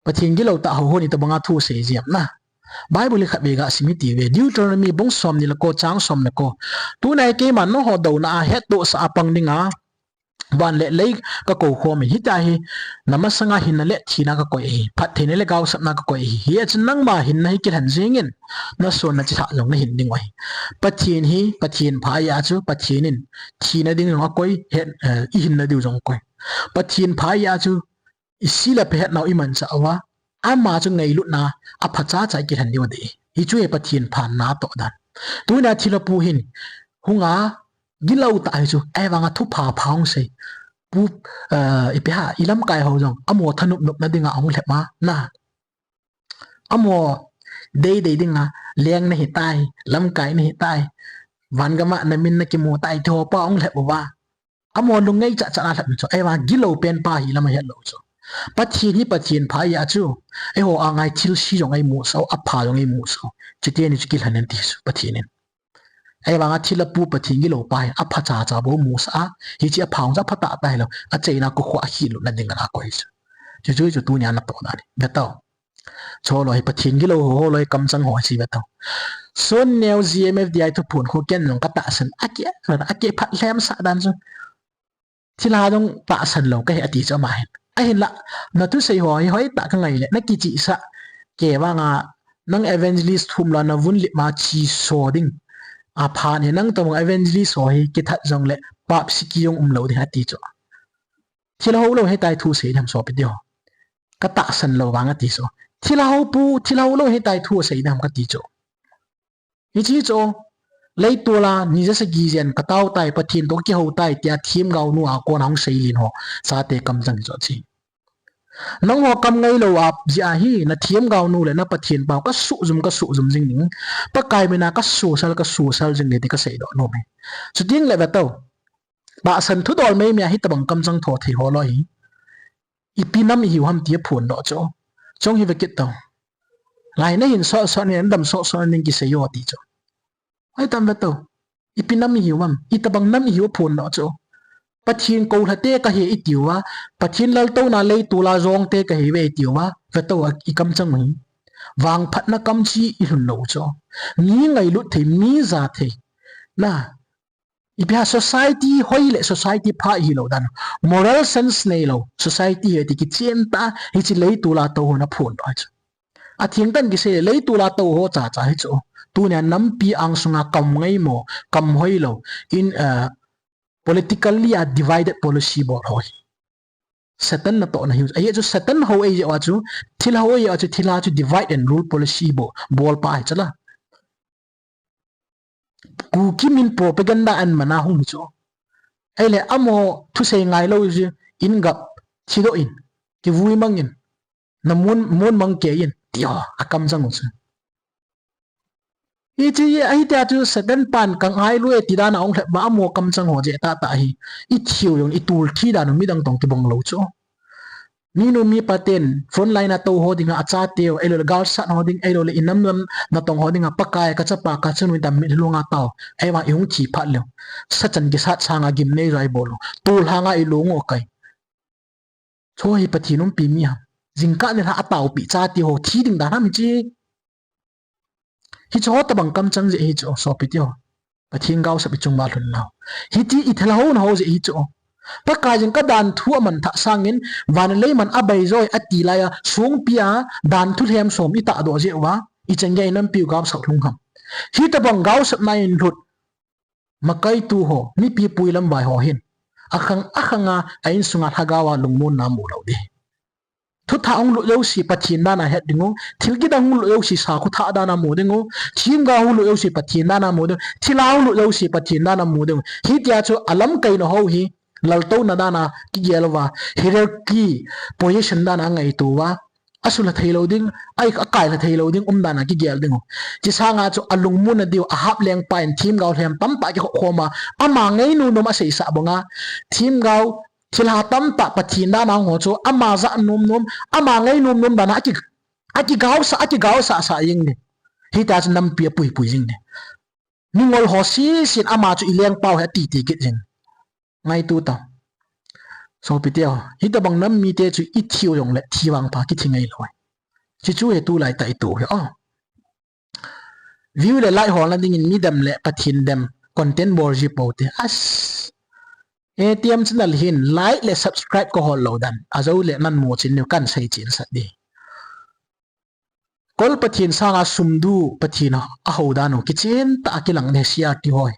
Pathen gilou tah ho hon itobanga thu sei jiem na. Bible hi khatvei ga sim hiti ve. Deuteronomy bung somni le ko, chang som le ko. Tuna hi keiman nangho douna a hettohsah a pang dinga van le lei ka kou khom in, hitia hi na masanga hinna le thina ka koi ahi, phattheina le gaosapna ka koi ahi. Hijeh chun nangma hinna hi kilhen jingin, na sonna chilhah jong na hin ding u ahi. Pathen hi Pathen pha ahi a chu, Pathen in thina ding jong akoi, het, eh, i hinna diu jong akoi. Pathen pha ahi a chu, i si le pha hetnau i manchah uva, ama chu ngailutna a phachacha i kilhen diu ahi. Hichu hi Pathen pha natoh dan. Tuna thilha pu hin hunga gilou tah hi chu, ahivanga thupha pha hung sei. Pu, eh, ipi ham, i lamkai ho jong, amaho thanop nopna dinga ahung lhep ma, na. Amaho dei dei dinga, leng nahi tai, lamkai nahi tai, van gam a na min na kimu tai, ti ho pa ahung lhep uva. Amaho lungngaichat chat a lhep chu, ahivang gilou pen pa hi lam ahet lou chu. Pathen hi Pathen pha ahi a chu, eiho anga hi thilse jong eimusah u, apha jong eimusah u. Chuteni chu kilhen in ti chu, Pathen in. Ahivanga thilha pu Pathen gilou pa hi, aphachacha bou musah a, hiche apha hung chu apha tah tah hilou, achaina kokhua a khilutna dinga akoi chu. Chuchu chu tunia natoh dan ahi. Ve tau. Chu loi hi Pathen gilou ho, ho loi kamchang ho hi ve tau. Son Neo G M F D I thuphon khu ken jong ka tahsan, aki, aki phat lhem sah dan chu. Thilha jong tahsan lou kahi ati chu ama hin. Ahinla, na thusei ho hi hoitah ka ngai le, na kichihsah kei vanga, nang evangelist thum la na vun lip ma chi so ding. Aphan hi nang tobang evangelist ho hi kithat jongle pap siki jong umlou ding ati chu. Thilha ho lou hitia thusei ding ham sopi teho. Katahsan lou vang ati chu. Thilha hou pu, thilha hou lou hitia thu asei ding ham kati chu. Hiche chu, leitol a ni ja sagi jen katao tai, Pathen toh kihou tai tia themgao nu a kona hung seilin ho, chate kamchang chu ahi. Nangho kam ngailou a jeh ahi, nathemgao nu le na Pathen pau kasuhjum, kasuhjum jing ding. Pakai mina kasosal, kasosal jing ding ti kaseidoh nom e. Chuteng le ve tao. Tahsan thudol meimei a hitobang kamchang tho thei ho lou hi. Ipi nam ihiu ham ti aphondoh chu. Chong hi ve kit tao. Lai nahin sosot nin, nadam sosot nin kisei o ti chu. Ai tam ve tao. Ipi nam ihiu ham, itobang nam ihiu aphondoh chu. Pathen koulhate kahi itiuva, Pathen laltouna leitol a jongte kahiuve itiuva, ve tao a ikamchang u hi. Vangphatna kamchi ilhun lou chu. Mi ngailut thei, mi ja thei. Na, ipi ham society hoi le society pha hilou dan. Moral sense neilou society hi ti kichen tah, hiche leitol a tou hon aphondoh chu. Atheng tah in kisei le leitol a tou ho chacha hi chu. Tunia nampi angsunga kam ngaimo, kam hoilou. In, uh, politically a divided policy bol ho hi. Satan natohna hi. Ajeh chu Satan hou eijeh uva chu, thilha hou eijeh uva chu, thilha chu divide and rule policy bol, bolpa ahi chu la. Kuki min propaganda ahin man a hung hi chu. Ahile amaho thusei ngailou jeh in gap, thidoh in, kivui mang in, na mun, mun mang kei in, ti ho, akamchang u chu. Hiche, ahitia chu Satan pan kangai lou e ti dan a hung lhep uva amaho kamchang ho jeh tah tah hi. Ithiu jong, itul thi dan u midang toh kibang lou chu. Minu mipa ten, front line a tou ho dinga, achateu, ahilouleh galsat ho ding, ahilouleh inam lam natong ho dinga, Pakai kachapa kachanu dammi lunga tao, ahivang ihung thi phat leu. Sachan kisat sanga gimnei jong ibol u. Tolhanga ilung u kai. Chu hi Pathen umpi mi ham. Jingkah nilhah a taopi chate ho thi ding dan ham hiche. Hiche ho tobang kamchang jeh hiche ho, sopite ho. Pathen gaosap ichung uva lhun nau. Hiti ithilha houna ho jeh hiche ho. Pakai jeng kadan thu aman thah sangin, van le leiman abeijoi ati laiya, songpi a dan thu lhem som itahdoh jeh uva, ichan gei inampiu gaosap lhung ham. Hitobang gaosapna in lhut. Makaitu ho, mipi puilam vai ho hin. Akhang, akhanga, a insunga lhagao a lungmonna mu lou ding. Thuthah hung lut jouse Pathen dan a het ding u, thil kidang hung lut jouse sakhu thah dan a mu ding u, themgao hung lut jouse Pathen dan a mu ding u, thilha hung lut jouse Pathen dan a mu ding u. Hitia chu alamkaina ho hi, laltouna dan a kigel uva, hierarchy, position dan a ngaito uva, asulha thei lou ding, ai, akailha thei lou ding, umdan a kigel ding u. Hiche sanga chu alungmonna diu, ahap lengpa in themgao lhem tamtah kikhop khom a, ama ngainom nom aseisah banga, themgao, thilha tamtah Pathen dan a hung ho chu, ama ja nom nom, ama ngainom nom dan a aki, akigaosah, akigaosah sah jing ding. Hitia chu nampi apuipui jing ding. Mingol ho sesen ama chu ilengpau hi ati ti kit jing. Ngaito tao. Sopite ho, hitobang nam mite chu ithiu jongle thi vangpha kithi ngailou. Hichu hi tulai tah itoh hi. Oh. View le like holna dingin midem le Pathen dem content bol ji pou te. As. A T M channel hin like le subscribe kahol lou dan. Ajou le nan mu chin niu kahin sei chensah ding. Kol Pathen sanga sum du Pathen ahou dan u kichen tah a kilang ding C R T hoi.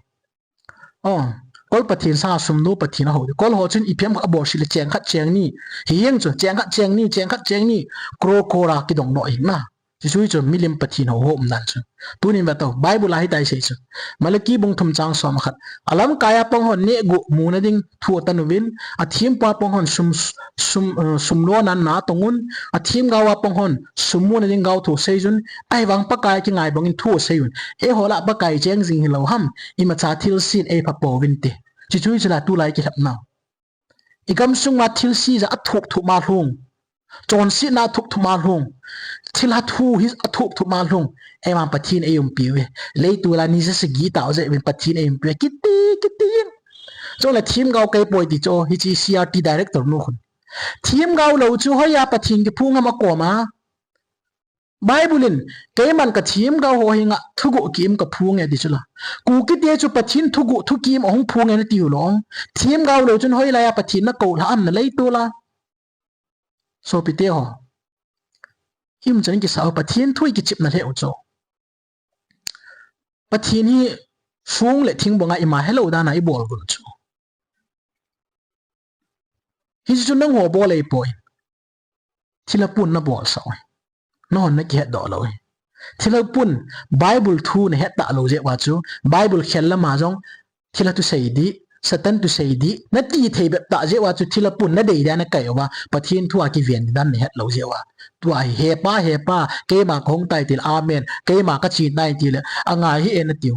Oh, Kol Pathen sanga sum du Pathen ahou ding. Kol ho chun ipi ham khat abol sih le cheng khat cheng ni. Hijeng chu cheng khat cheng ni, cheng khat cheng ni. Crore crore a kidong doh hina. Hichu chu milim Pathen hou ho umdan chu. Tunin ve tao, Bible a hitia asei chu. Malaki bung thum chang som khat. Alamkai a pang hon nehguh muna ding thu atan uvin, athempu a pang hon sum, sum, eh, sum lona natong un, athemgao a pang hon sum muna ding gao thu seijun, ahivang Pakai kingai bangin thu seijun. Eiho lah Pakai cheng jing hilou ham, imacha thilsen eipha pouvin ti. Hichu chu la tulai kilhep nau. Igamsung a thilse ja athup thup ma lhung. Chonsetna athup thup ma lhung. Thilha thu hi athup thup ma lhung. Eiman Pathen eiumpiuve. Leitol a ni ja sagi tao jeh uvin Pathen eiumpiuve. Kiti, kiti in. Chule themgao kei poi ti chu, hiche C R T director nu khun. Themgao lou chu hoiya Pathen kiphong ham akoma. Bible in, keiman kathemgao ho henga thuguh ki-im kaphonge ti chu la. Kukite chu Pathen thuguh thuki-im ahung phonge nati u lou. Themgao lou chun hoilaiya Pathen nakoulha am na leitol a. Sopite ho. Hichan kisa u Pathen thu ikichepna lheh u chu. Pathen hi song le thing banga ima helou dan a ibol gun chu. Hichu nangho bol eipoi. Thilha pun na bolsah u hi. Nahon na kihetdoh lou hi. Thilha pun, Bible thu na het talou jeh uva chu, Bible khel lama jong, thilha thusei dih, Satan thusei dih, na ti thei bep tah jeh uva chu thilha pun na dei dia na kai uva, Pathen thu a kiven ding dan na het lou jeh uva. Tua hi, "He Pa, he Pa, keima kahung tai," tile, "Amen, keima kache tai," tile, "Angai hih e," na tiu.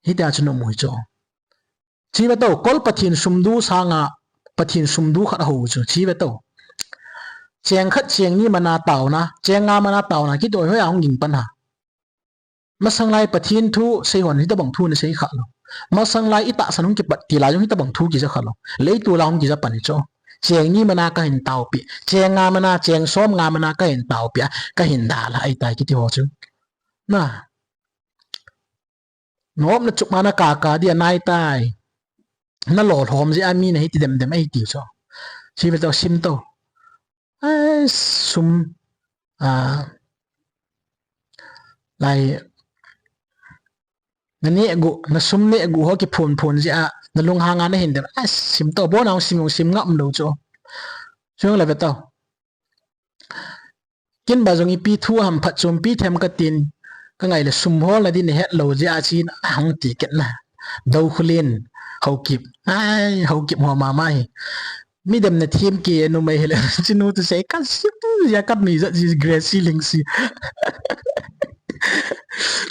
Hitia chu na um u hi chu. Chi ve to, kol Pathen sum du sanga, Pathen sum du khat a hou chu. Chi ve to. Cheng khat cheng ni mana taona, cheng nga mana taona, kiti hoi hoi a hung ging pan ha. Masang lai Pathen thu sei hon hitabang thu na sei kha lou. Masang lai i tahsan hung kipat ti lai jong hitabang thu kija kha lou. Leiset a hung kija pan hi chu. Cheng ni mana kahin taopeh. Cheng nga mana, cheng som nga mana kahin taopeh a, kahin dalha ahitai kiti ho chu. Na. Nop na chup ma na kaka dia nai tai. Na lolhom jeh a mi na hiti dem dem ahi tiu chu. Chi ve to, sim to. Ai, sum. A, lai, na neh gu, na sum neh gu ho kiphun phun jeh a, na lunghang a na hin dem. Ai, sim to, bon a hung sim, hung sim ngam lou chu. Chung le ve to. Ken ba jong ipi thu ham phatchompi them katin, ka ngai le sum holna din het lou jeh a chin hung ti ket na. Dou Khulin, Haokip. Ai, Haokip ho mama hi. Mi dem na them kei numei hile, chinu thusei ka sim jeh a ka mi jat ji Grace Lingsi.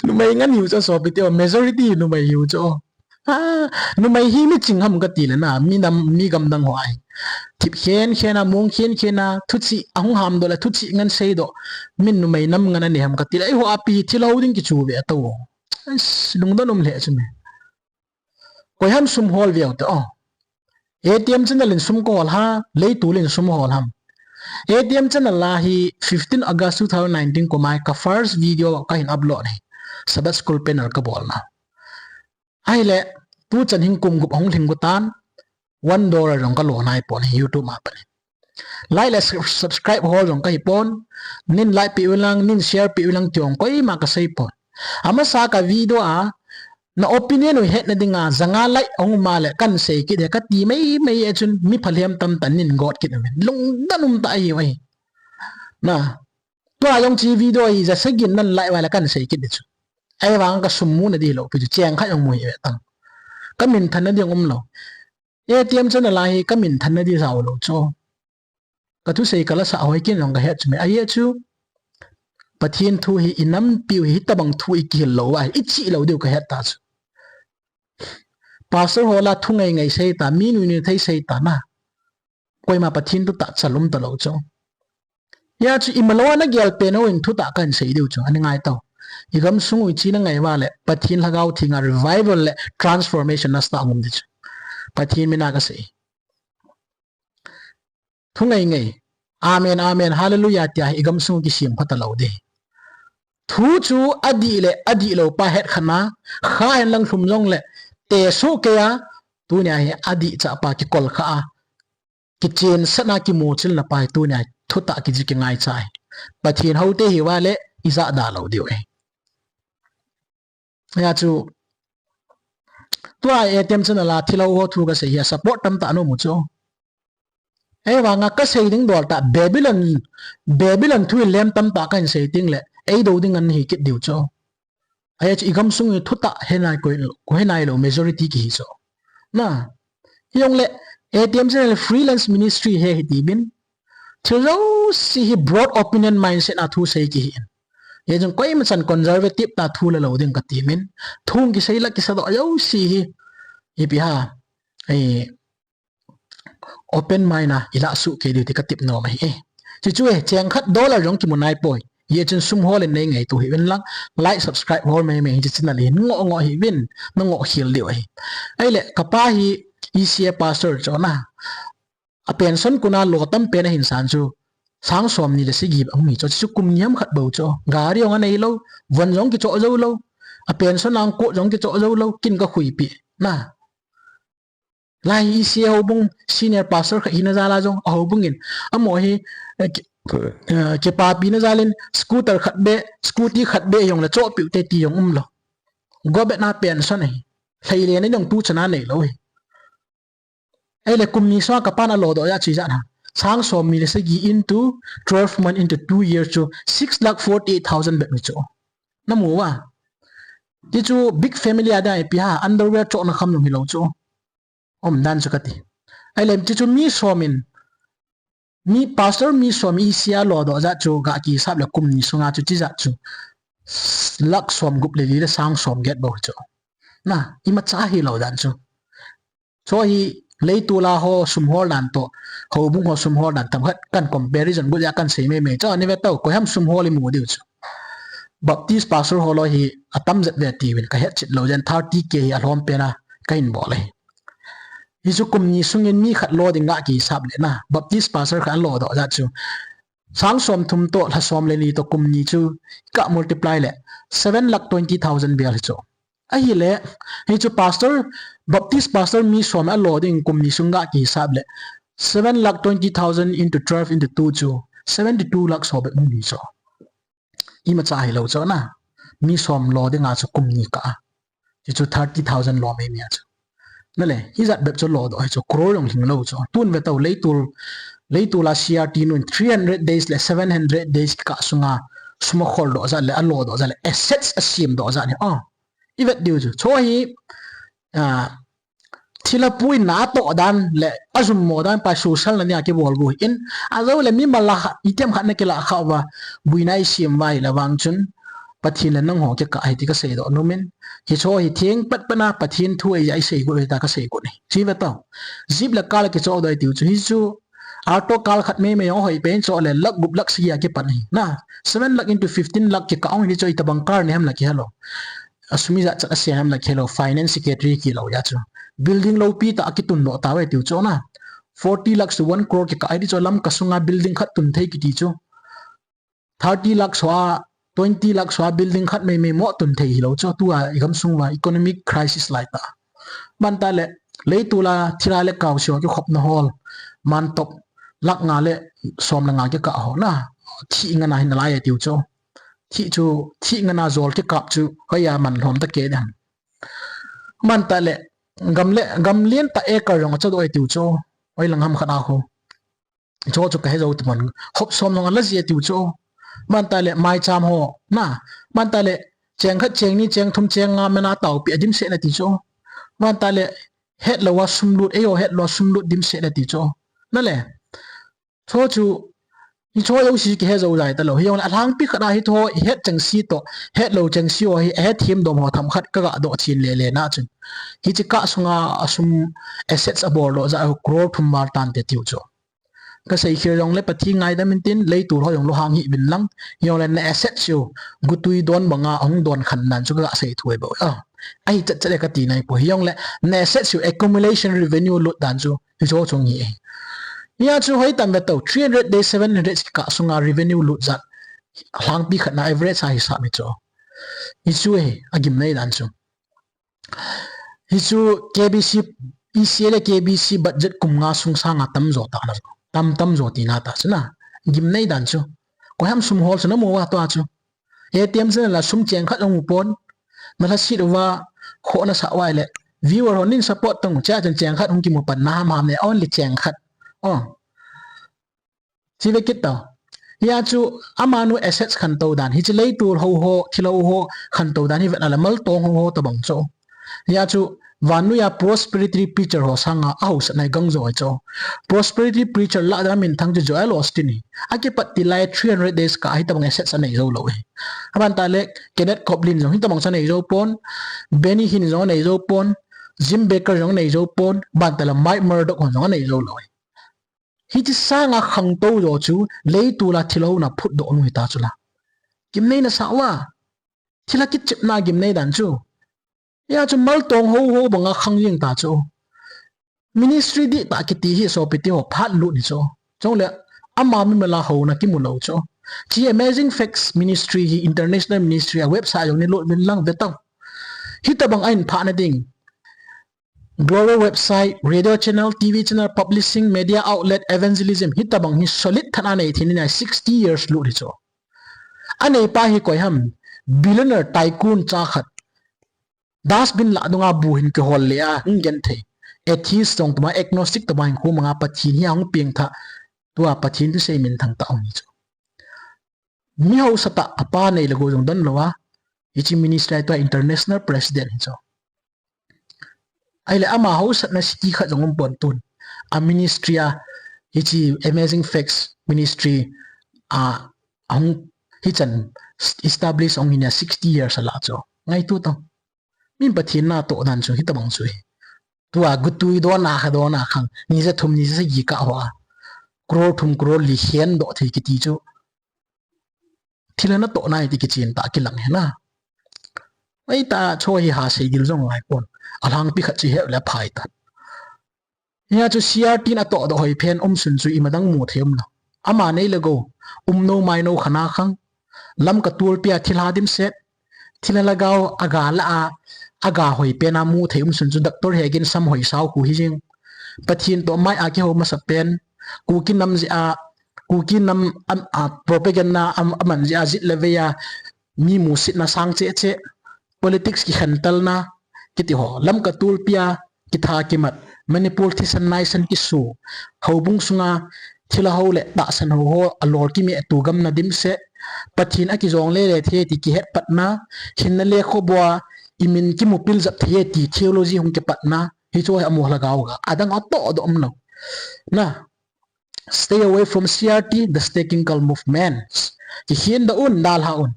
Numei ngen hiu chu sopi te, majority numei hiu chu. A, numei hi mi ching ham kati le na, mi nam, mi gamdang ho ahi. Thip khen khen a, mong khen khen a, thuchih, ahung hamdoh le, thuchih ngen seidoh. Min numei nam ngen a nei ham kati le, eiho a pi thilha ding kichu ve to. Ais, lungdon um lheh chu me. Koi ham sum hol ve u te, o. A T M channel in sum ka hol ha, leiset in sum hol ham. A T M channel a hi fifteen August two thousand nineteen kum a hi ka first video kahin upload hi. Sabbath School panel ka bolna. Ahile, tuchan hin kum gup ahung lhing got tan, one dollar jong ka lo nai pon hi YouTube a pat hi. Like le sub-, subscribe hol jong ka hi pon, nin like peh uvin lang, nin share peh uvin lang ti jong koima ka sei pon. Amasa ka video a, na opinion u hetna dinga, janga like ahung um a le, kan sei kit e, ka ti mai mai e chun, mi phalhem tamtah nin got kit uvin. Lungdon um tah ahi uve. Na, Tua jong chi video hi ja sagi nan like uva le kan sei kit di chu. Ahivang ka sum muna di lou pi chu cheng khat jong mu hi ve tang. Ka minthanna ding um lou. A T M channel a hi ka minthanna di jao lou chu. Ka thusei ka la sa hoi kin jong ka het chu me. Ahi chu. Pathen thu hi i nampiu hi tabang thu i kihil lou a, i chih lou diu ka het ta chu. Pastor ho la thu ngai ngai sei ta, mi nui nui thei sei ta na. Koima Pathen thutah chal um talou chu. Hia chu imalou a na gel pen ho in thutah kahin sei diu chu. Ani ngai tau. I gamsung u i china ngai uva le, Pathen Lhagao Thenga revival le transformation na start um di chu. Pathen mina ka sei. Thu ngai ngai. Amen, amen, hallelujah tia hi i gamsung u kisem pha talou di. Thu chu adih le, adih lou pa het kha na, kha hen lang lhum jong le, te su ke a, tunia hi adih cha pa kikol kha a. Kichen sana kimuchilna pa hi tunia thutah kiji kingai chai. Pathen houte hi uva le ija da lou diu e. Hia chu tua A T M channel a thilha ho thu ka sei hia support tamtah na mu chu. Ahivanga ka sei ding dol tah Babylon, Babylon thu in lem tamtah kahin sei ding le, ei do ding ahi kit diu chu. Ahi chu i gamsung i thutah he nai koi, koi he nai lou majority kihi chu. Na, hijongle, A T M channel freelance ministry hi hi ti bin. Thil jouse hi broad opinion mindset a thu sei kihi in. Hijong koima chan conservative ta thu la lou ding ka ti min. Thu kisei la kisa doh jouse hi. Ipi ha. Ei, open mind a i la suh kei diu ti ka tip nom ahi e. Chuchu e, cheng khat dollar jong kimu nai poi. Hijeh chun sum hol in nei ngaitu hih un lang, like, subscribe hol mai mai hi channel hin ngoh ngoh hih un, na ngoh khel diu ahi. Ahile, ka pa hi E C A pastor chu na. A pension kuna lo tam pen ahin san chu, sang som ni le sagi bang hi chu, chu kum ni ham khat bou chu. Gari jong anei lou, von jong kichoh jou lou. A pension a hung kot jong kichoh jou lou, kin ka khuipi. Na. Lai hi E C A houbung senior pastor khat hina jal a jong, a houbung in. Amaho hi, eh, ki, eh, kipapi na jal in, scooter khat beh, scooty khat beh jong le choh piu te ti jong um lou. Go beh na pension ahi. Lhai le na jong tu chana nei lou hi. Ahile kum ni sung a ka pan a lo doh ja chi ja na. sang som mi le sagi into twelve month into two years chu six lakh forty eight thousand bep ni chu. Na mu uva. Ti chu big family a ding ipi ham, underwear chohna kham jong hilou chu. Umdan chu kati. Ahile ti chu mi som in, mi pastor mi som in isi a lodoh jat chu ga kihisap le kum ni sunga chu chijat chu lakh som gup le li le sang som get bou chu. Na, imacha hilou dan chu. Chu hi leitol a ho sum hol dan toh, houbung ho sum hol dan tam khat kan comparison gu ja kan sei mei mei chu, ani ve tau, koiham sum hol imu diu chu. Baptist pastor ho loi hi atam jet ve tiuvin ka het chet lou jen, thirty K hi alhom pen a kahin bol e. Hichu kum ni sungin mi khat lo ding ga kihisap le na, Baptist pastor khat alodoh jat chu sang som thum toh lha som le ni toh kum ni chu ka multiply le seven lakh twenty thousand bial hichu. Ahile, hichu pastor, Baptist pastor mi som alo ding kum ni sung ga kihisap le seven lakh twenty thousand into twelve into two chu seventy two lakh so bep mu ni chu. Imacha hilou chu na. Mi som lo dinga chu kum ni kah a. Hichu thirty thousand lo mei mei a chu. Nale, hijat bep chu lodoh hichu crore jong lhinglou chu. Tun ve tau leitol, leitol a C R T nun three hundred days le seven hundred days kikah sunga sum akholdoh jat le alodoh jat le assets asemdoh jat hi. Ah, ivet diu chu. Chu hi, ah, thilha pu in na atoh dan le ajummo dan pa social na nia kibol gu in. Ajou le mimal a kha, itiham khat na kilah khah uva, buina isem uva ahile vang chun Pathen le nangho kikah ahi ti kaseidoh nomin. Hichu hi theng pat pat na Pathen thu ahi ja isei gu ahi ta kasei gu ni. Chi ve tau. Jeep le car le kichoh doh tiu chu hichu Alto car khat mei mei jong hoi pen choh le lakh gup lakh sagi a kipan ahi. Na, seven lakh into fifteen lakh kikah ong hi chu itabang car ni ham la kihelou. Asum ijat chat ase ham la kihelou, finance secretary kilou ja chu. Building loupi tah a kitundoh tauve tiu chu na. Forty lakhs to one crore kikah ahi ti chu Lamka sunga building khat tun thei kiti chu. Thirty lakhs hoa, twenty lakhs hoa building khat mei mei mo tun thei hilou chu. Tua igamsung uva economic crisis lai tah. Banta le, leitol a thilha le kaose ho kikhopna hol. Mantop lakh nga le som le nga kikah ho na. Thi ngana hin alai e tiu chu. Thi chu, thi ngana jol kikap chu hoiya man lhom ta kei dem. Banta le, gam le, gam lien tah acre jong achadoh e tiu chu. Hoilang ham khat a ho. Chu chu kahe jou tapon. Hop som jong ala ji e tiu chu. Banta le, maicham ho na. Banta le, cheng khat, cheng ni, cheng thum, cheng nga mena taopi adimset na ti chu. Banta le, hetlou a sum lut, eiho hetlou a sum lut dimset na ti chu. Nale. Chu chu, hichu jouse kihe jou jai talou. Hijongle alhangpi khat a hichu ihet chengse toh, hetlou chengse ho hi, ahet themdom ho themkhat kaga doh chen lele na chun. Hiche kah sunga asum assets aboldoh jat a crore thum val tante tiu chu. Kasei khel jongle Pathen ngaidam intin, leitol ho jong lunghang hih uvin lang. Hijongle na assets u gutui don banga ahung don khen nan chu kaga sei thu ahi bou. Ah, ahi chat chat e kati nai poi. Hijongle na assets u accumulation revenue lut dan chu hichu chu ahi e. Hia chu hoitam ve tau, three hundred days, seven hundred kikah sunga revenue lut jat. Alhangpi khat na average a hisap mi chu. Hichu ahi, agimnei dan chu. Hichu K B C, E C A le K B C budget kum nga sung sanga tamjo tah na chu. Tam tamjo tina tah chu na. Gimnei dan chu. Koiham sum hol chu namu uva tua chu. A T M chu nala sum cheng khat jong mu pon. Nalhaset uva, khoh nasah uva ahile. Viewer ho nin support tong, chea chun cheng khat hung kimu pan na ham ham ne, only cheng khat. Oh. Chi ve kit tau. Hia chu amanu assets khantou dan. Hiche leitol ho ho, thilha ho khantou dan hi vetna le maltong ho ho tabang chu. Hia chu vannoiya prosperity preacher ho sanga ahaosatna hi gangjo ahi chu. Prosperity preacher lah dan a minthang chu Joel Osteen hi. Akipat til lai three hundred days kah a hitabang assets anei jou lou hi. Abanta le Kenneth Copeland jong hitabang chu anei jou pon. Benny Hinn jong anei jou pon. Jim Bakker jong anei jou pon. Banta le Mike Murdock ho jong anei jou lou hi. Hiche sanga khangtou jo chu leitol a thilha ho na phutdoh nu hita chu la. Gimnei nasah uva. Thilha kichepna gimnei dan chu. Hia chu maltong ho ho banga khang jing ta chu. Ministry dihtah kiti hi sopite ho phat lut ni chu. Chule ama mimal a houna kimu lou chu. Hiche Amazing Facts Ministry hi international ministry a website jong ni lut uvin lang ve tau. Hitabang a in phat na ding. Global website, radio channel, T V channel, publishing, media outlet, evangelism, hitabang hi solid tah a nei thei ni nai sixty years lut hi chu. Anei pa hi koiham, billionaire tycoon cha khat. Dustbin lah dunga bu hin kihol le a, hung gen thei. Atheist jong tuma, agnostic tuma hin khu manga Pathen hi ahung peng tha. Tua Pathen thusei minthang tah ahi chu. Mi haosa tah a pa nei le gou jong don lou a, hiche ministry a tua international president hi chu. Ahile ama haosatna city khat jong um pon tun. A ministry a, hiche Amazing Facts ministry a, ahung hichan establish ahung hi nia sixty years alah chu. Ngaito tang. Min Pathen natoh dan chu hitabang chu hi. Tua gutui dona kha dona khang. Ni ja thum ni ja sagi kah hoa. Crore thum crore li khen doh thei kiti chu. Thilha natoh nai ti kichen tah kilang hi na. Ahi ta chu hi ha sei dil jong ngai pon. Alhangpi khat chu hi le phai ta. Hia chu C R T in atoh doh hoi phen um sun chu imadang mu thei um lou. Ama nei le gou. Um no mai no khana khang. Lamka tulpi a thilha dimset. Thilha lhagao aga la a, aga hoi pen a mu thei um sun chu Doctor Hegin sam hoi sao khu hi jing. Pathen toh mai a kihou masa pen. Kuki nam jeh a, Kuki nam am, a, propaganda am, aman jeh a jit le vei a mi musitna sang cheh cheh. Politics kikhentelna kiti ho. Lamka tulpi a kitha kimat, Manipur thisan naisan kisu, houbung sunga thilha ho le tahsan ho ho alol kimeh tu gamna dimset, Pathen akijong lele thei ti kihet patna, hinna le khobo a imin kimu pil jap thei ti theology hung kipatna, hichu hi amu lhagao ga, adang atoh doh um lou. Na, stay away from C R T, the staking cult movements. Kikhen doh un, dalha un.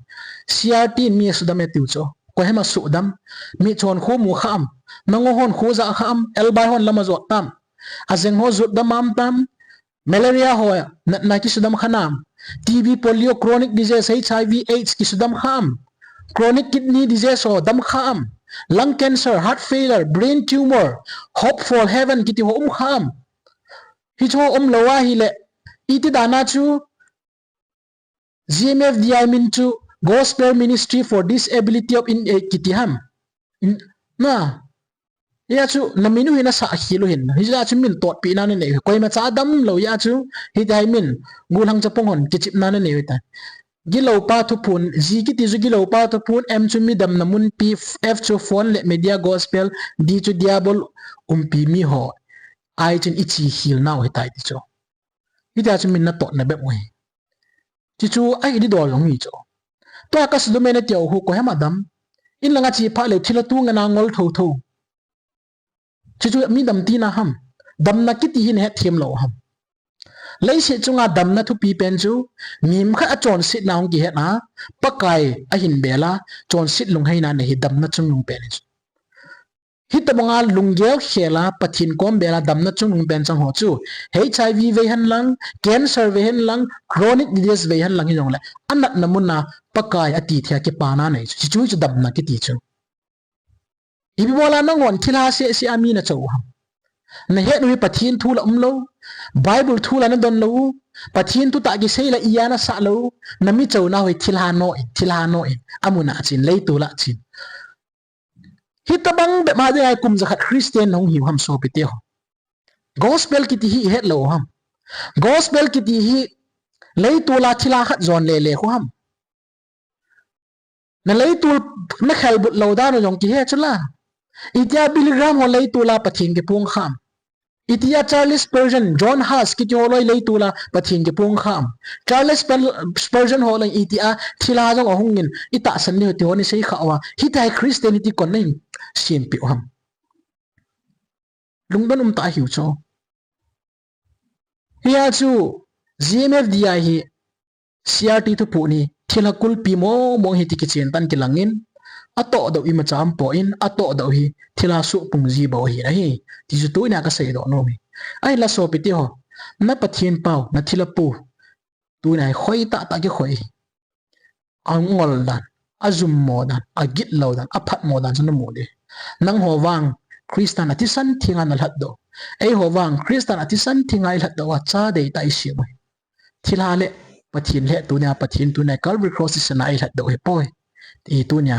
C R T in mi asudam e tiu chu. Koi hem asudam. Mi chon khu mu kha am. Nango hon khu ja kha am. Elbai hon lam ajot tam. Ajeng ho jot dam am tam. Malaria ho natna kisudam kha nam. T B, polio, chronic disease, H I V, AIDS kisudam kha am. Chronic kidney disease ho dam kha am. Lung cancer, heart failure, brain tumor, hope for heaven kiti ho um kha am. Hichu um lou ahile, iti dan a chu G M F D I min chu Gospel Ministry for Disability of in, eh, kiti ham. In, na. Hia chu na min u hi nasa khel u hin. Hijeh a chu min totpi na nanei. Koima cha dam lou hia chu. Hiti hi min. Gollhang chapang hon kichepna nanei u ta. Gilou pa thuphon, G kiti chu gilou pa thuphon, M chu midamna munpi, F chu phone le media gospel, D chu diabol umpi mi ho. Ahi chun ichi khel nau hitai ti chu. Hitia chu min natoh na bep u hi. Chuchu ahi di dol jong hi chu. Tua kasudam e nati u khu koi hem adam. In langa che phat le thilha tu ngana ngol tho tho. Chuchu midam tina ham. Damna kiti hi nahet them lou ham. Leiset chunga damna thupi pen chu, mi khat achonsetna hung kihet a, Pakai ahin bel a, chonset lungheina nei hi damna chungnung pen hi chu. Hitabanga lunggel khel a, Pathen kom bel a, damna chungnung pen chang ho chu, H I V vei hen lang, cancer vei hen lang, chronic disease vei hen lang hijongle, anatna mun a Pakai ati thei a kipana nei chu, chuchu chu damna kiti chu. Ipi bola nanghon thilha seh seh a mi nachou u ham. Nahet u hi Pathen thu la um lou. Bible thu la nadon lou. Pathen thu tah kisei la iya nasah lou. Nami chouna ho hi thilha no in, thilha no in. Amun a chen, leitol a chen. Hitabang bep ma ding a kum jakhat Christian nahung hiu ham sopite ho. Gospel kiti hi ihet lou u ham. Gospel kiti hi leitol a thilha khat jon lele khu ham. Na leitol na khelbut lou dan u jong kihe chu la. Itia Billy Graham ho leitol a Pathen kipuang kha am. Itia Charles Spurgeon, John Huss kiti ho loi leitol a Pathen kipuang kha am. Charles Spur-, Spurgeon ho loi itia thilha jong ahung in itahsan ni ti ho ni sei kha uva. Hitia hi Christianity kon na hin sempeh u ham. Lungdon um tah hiu chu. Hia chu G M F D I hi C R T thuphon hi thilha kulpi mong mong hi ti kichen tan kilang in, atoh doh imacha um poi, atoh doh hi thilha suhpung ji bou ahi nahi. Ti chu tunia kasei doh nom hi. Ahinla sopite ho, na Pathen pau, na thilha pu, tunia hi khoi tah tah kikhoi hi. Angol dan, ajummo dan, agit lou dan, aphatmo dan chu namu ding. Nangho vang Christan a thisan thenga nalhat doh. Eiho vang Christan a thisan thenga ilhat doh uva cha deitah isem u hi. Thilha le Pathen le tunia, Pathen tunia Calvary Cross thisan a ilhat doh u hi poi. Ti tunia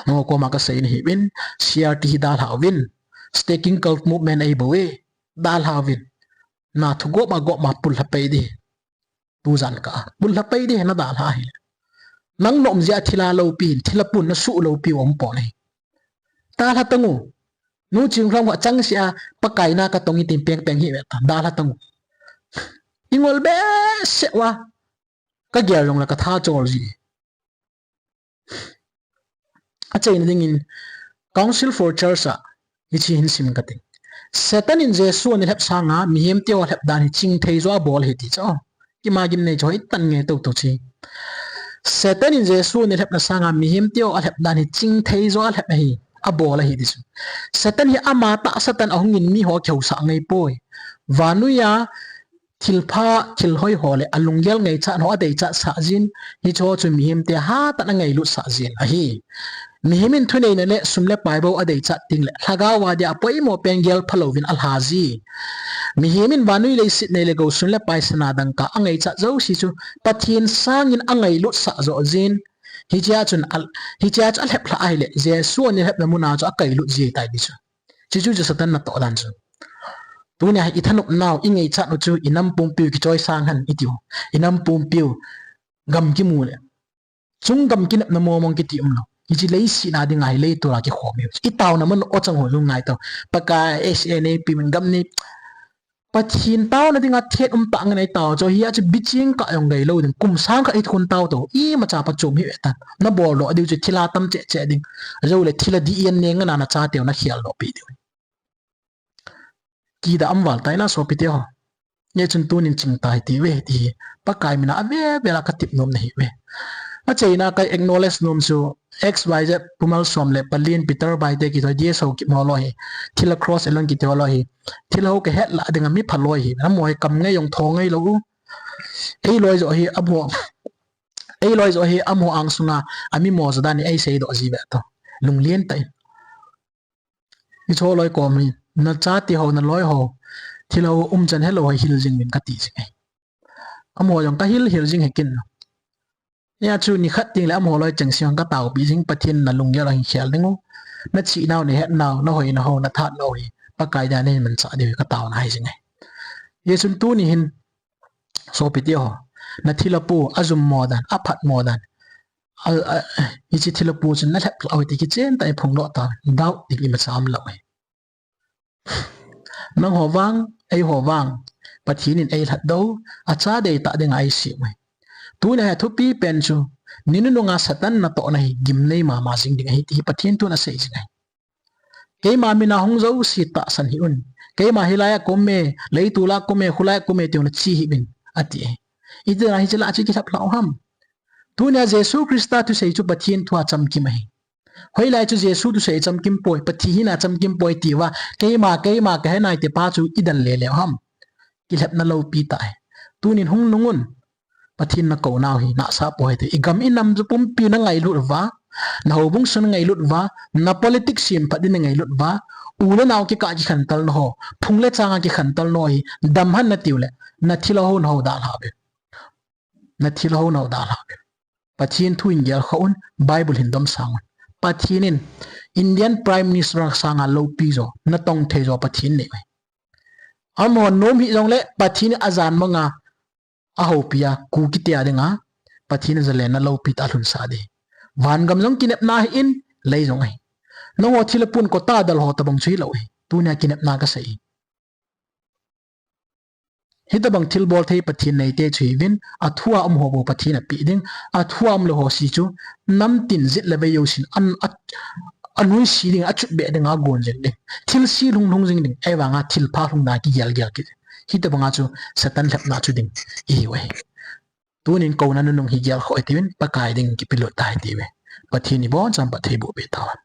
nangho koma kasei nahiuvin, C R T hi dalha uvin. Staking cult movement ahi bou e. Dalha uvin. Na thu gop a gop ma pul lha pei ding. Tujan kah a pul lha pei ding, nadalha hile. Nang nom jeh a thilha loupi hin, thilha pun nasuh loupi u um pon ahi. Dalha tang u. Nu Ching Hram kho changseh a Pakai na katong in tin peng peng hi ve ta. Dalha tang u. Ingol behseh uva. Kagel jongle katha chol ji. Achaina dingin, Council for Church a, hiche hin sim kate. Satan in Jesu ana lhep sanga, mihem teho alhep dan hi chingthei jo abol ahi ti chu. Kima gimnei chu hoitah in ngai tou tou chu. Satan in Jesu ana lhepna sanga, mihem teho alhep dan hi chingthei jo alhep ahi, abol ahi ti chu. Satan hi ama tahsa tah in ahungin miho akihousah ngai poi. Vannoi a, thilpha, thil hoi ho le alunggel ngaichat ho adeichat sah jin, hicheho chu mihem te hatah in angailut sah jin ahi. Mihem in thuneina le sum le pai bou adeichat tengle, lhagao a dia apoimo pen gel phalouvin alha ji. Mihem in vannoi leiset nei le gou sum le pai sana dangka angaichat jouse chu Pathen sangin angailut sah jo jin. Hichea chun al-, hichea chu alhep lhah ahile, Jesu ana lhepna muna chu akailut ji tai ti chu. Chuchu chu Satan natoh dan chu. Tunia hi ithanop nau, ingaichat u chu, inam pumpiu kichoisang hen itiu. Inam pumpiu gam kimu le. Chung gam kinepna mong mong kiti umlou. Hiche leiset a dinga hi leitol a kikhom u. Itaona man o chang ho jong ngai tao. Pakai S A nei pi min gam nei. Pathen taona dinga thet um tah ngen ei tao chu. Hia chu biching kah jong ngai lou ding. Kum sang khat ithun tao tao. Imacha pachom hi ve tan. Nabol lou diu chu thil atam cheh cheh ding. Ajou le thil adih in neng ana nachateu nakhel lou pi diu. Kida um val tai na sopite ho. Hichun tunin chingtai ti ve ti hi. Pakai mina ave ve la katep nom na hi ve. Achaina ka acknowledge nom chu X Y Z Pu Malsom le Palin Peter Baite kiti ho D S Haokip ho loi hi. Thilha Cross Elon kiti ho loi hi. Thilha ho kahet lah dinga mi phaloi hi. Amaho hi kam ngai jong tho ngai lou. Eiloi jo hi amaho. Eiloi jo hi amaho angsunga ami mo jo dan hi eisei doh ji ve to. Lunglien tah in. Hiche ho loi kom hi, nachate ho, naloi ho, thilha ho umchan helou ho hil jing uvin kati jing e. Amaho jong kahil hil jing hi kin. Hia chu nikhat tengle amaho loi chengse ho kataopi jing, Pathen nalunggel a hin khel ding u. Nachihnau, nahetnau, nahoinau, nathatnau hi Pakai dia nahin manchah diu hi kataona ahi jing e. Hichun tuni hin, sopite ho, nathilha pu ajum mo dan, aphat mo dan. A, a, hiche thilha pu chun nalhep lou hite, kichen tah in phongdoh tao, doubt ding imacha umlou hi. Nangho vang, eiho vang, Pathen in eilhat doh, acha deitah dinga eisem u hi. Tunia hi athupi pen chu, ni nununga Satan natohna hi gimnei mama jing ding ahi ti hi Pathen thun asei jing ahi. Keima mina hung jouse tahsan hih un. Keima hilai a kaum e, leitol a kaum e, khulai a kaum e, tiuna che hih un, ati e. Itina hiche lah a chu kilhep lhah u ham. Tunia Jesu Christa thusei chu Pathen thua chamkim ahi. Hoilai chu Jesu thusei chamkim poi, Pathen hina chamkim poi tiuva, keima, keima kahe nai ti pa chu idel lele u ham. Kilhepna loupi tah e. Tunin hung nung un. Pathen nakou nau hi nahsah poi ti. Igam inam chu pumpi nangailut uva, nahoubung sung nangailut uva, na politics semphat din nangailut uva, u le nao kikah kikhantel nau ho, phung le changa kikhantel nau hi, dam hen natiu le, nathilha ho naho dalha uvin. Nathilha ho naho dalha uvin. Pathen thu in gelkhoh un, Bible hin domsang un. Pathen in Indian Prime Minister sanga loupi jo, natong thei jo Pathen nei uve. Amaho nom hih jongle Pathen in ajan manga ahoupi a, Kuki te a dinga, Pathen in jalenna loupi tah alhunsah ding. Vangam jong kinepna ahin, lei jong ahi. Nangho thilha pun kotah a del ho tabang chu hilou ahi. Tunia kinepna kasei. Hitobang thilbol thei Pathen neite chu hiuvin, athua umho bou Pathen in apeh ding, athua umlou ho si chu, namtin jet le vei jousen, an, a, anuisat ding, achutbeh ding, agon jing ding. Thilse lhung lhung jing ding, ahivanga thilpha lhungna kigel gel kit. Hitobanga chu Satan lhepna chu ding ihiu ahi. Tunin kouna nunung hi gelkhoh hitiuvin, Pakai ding kipelut ta hitiuve. Pathen in iboncha'n phatthei boh peh tahen.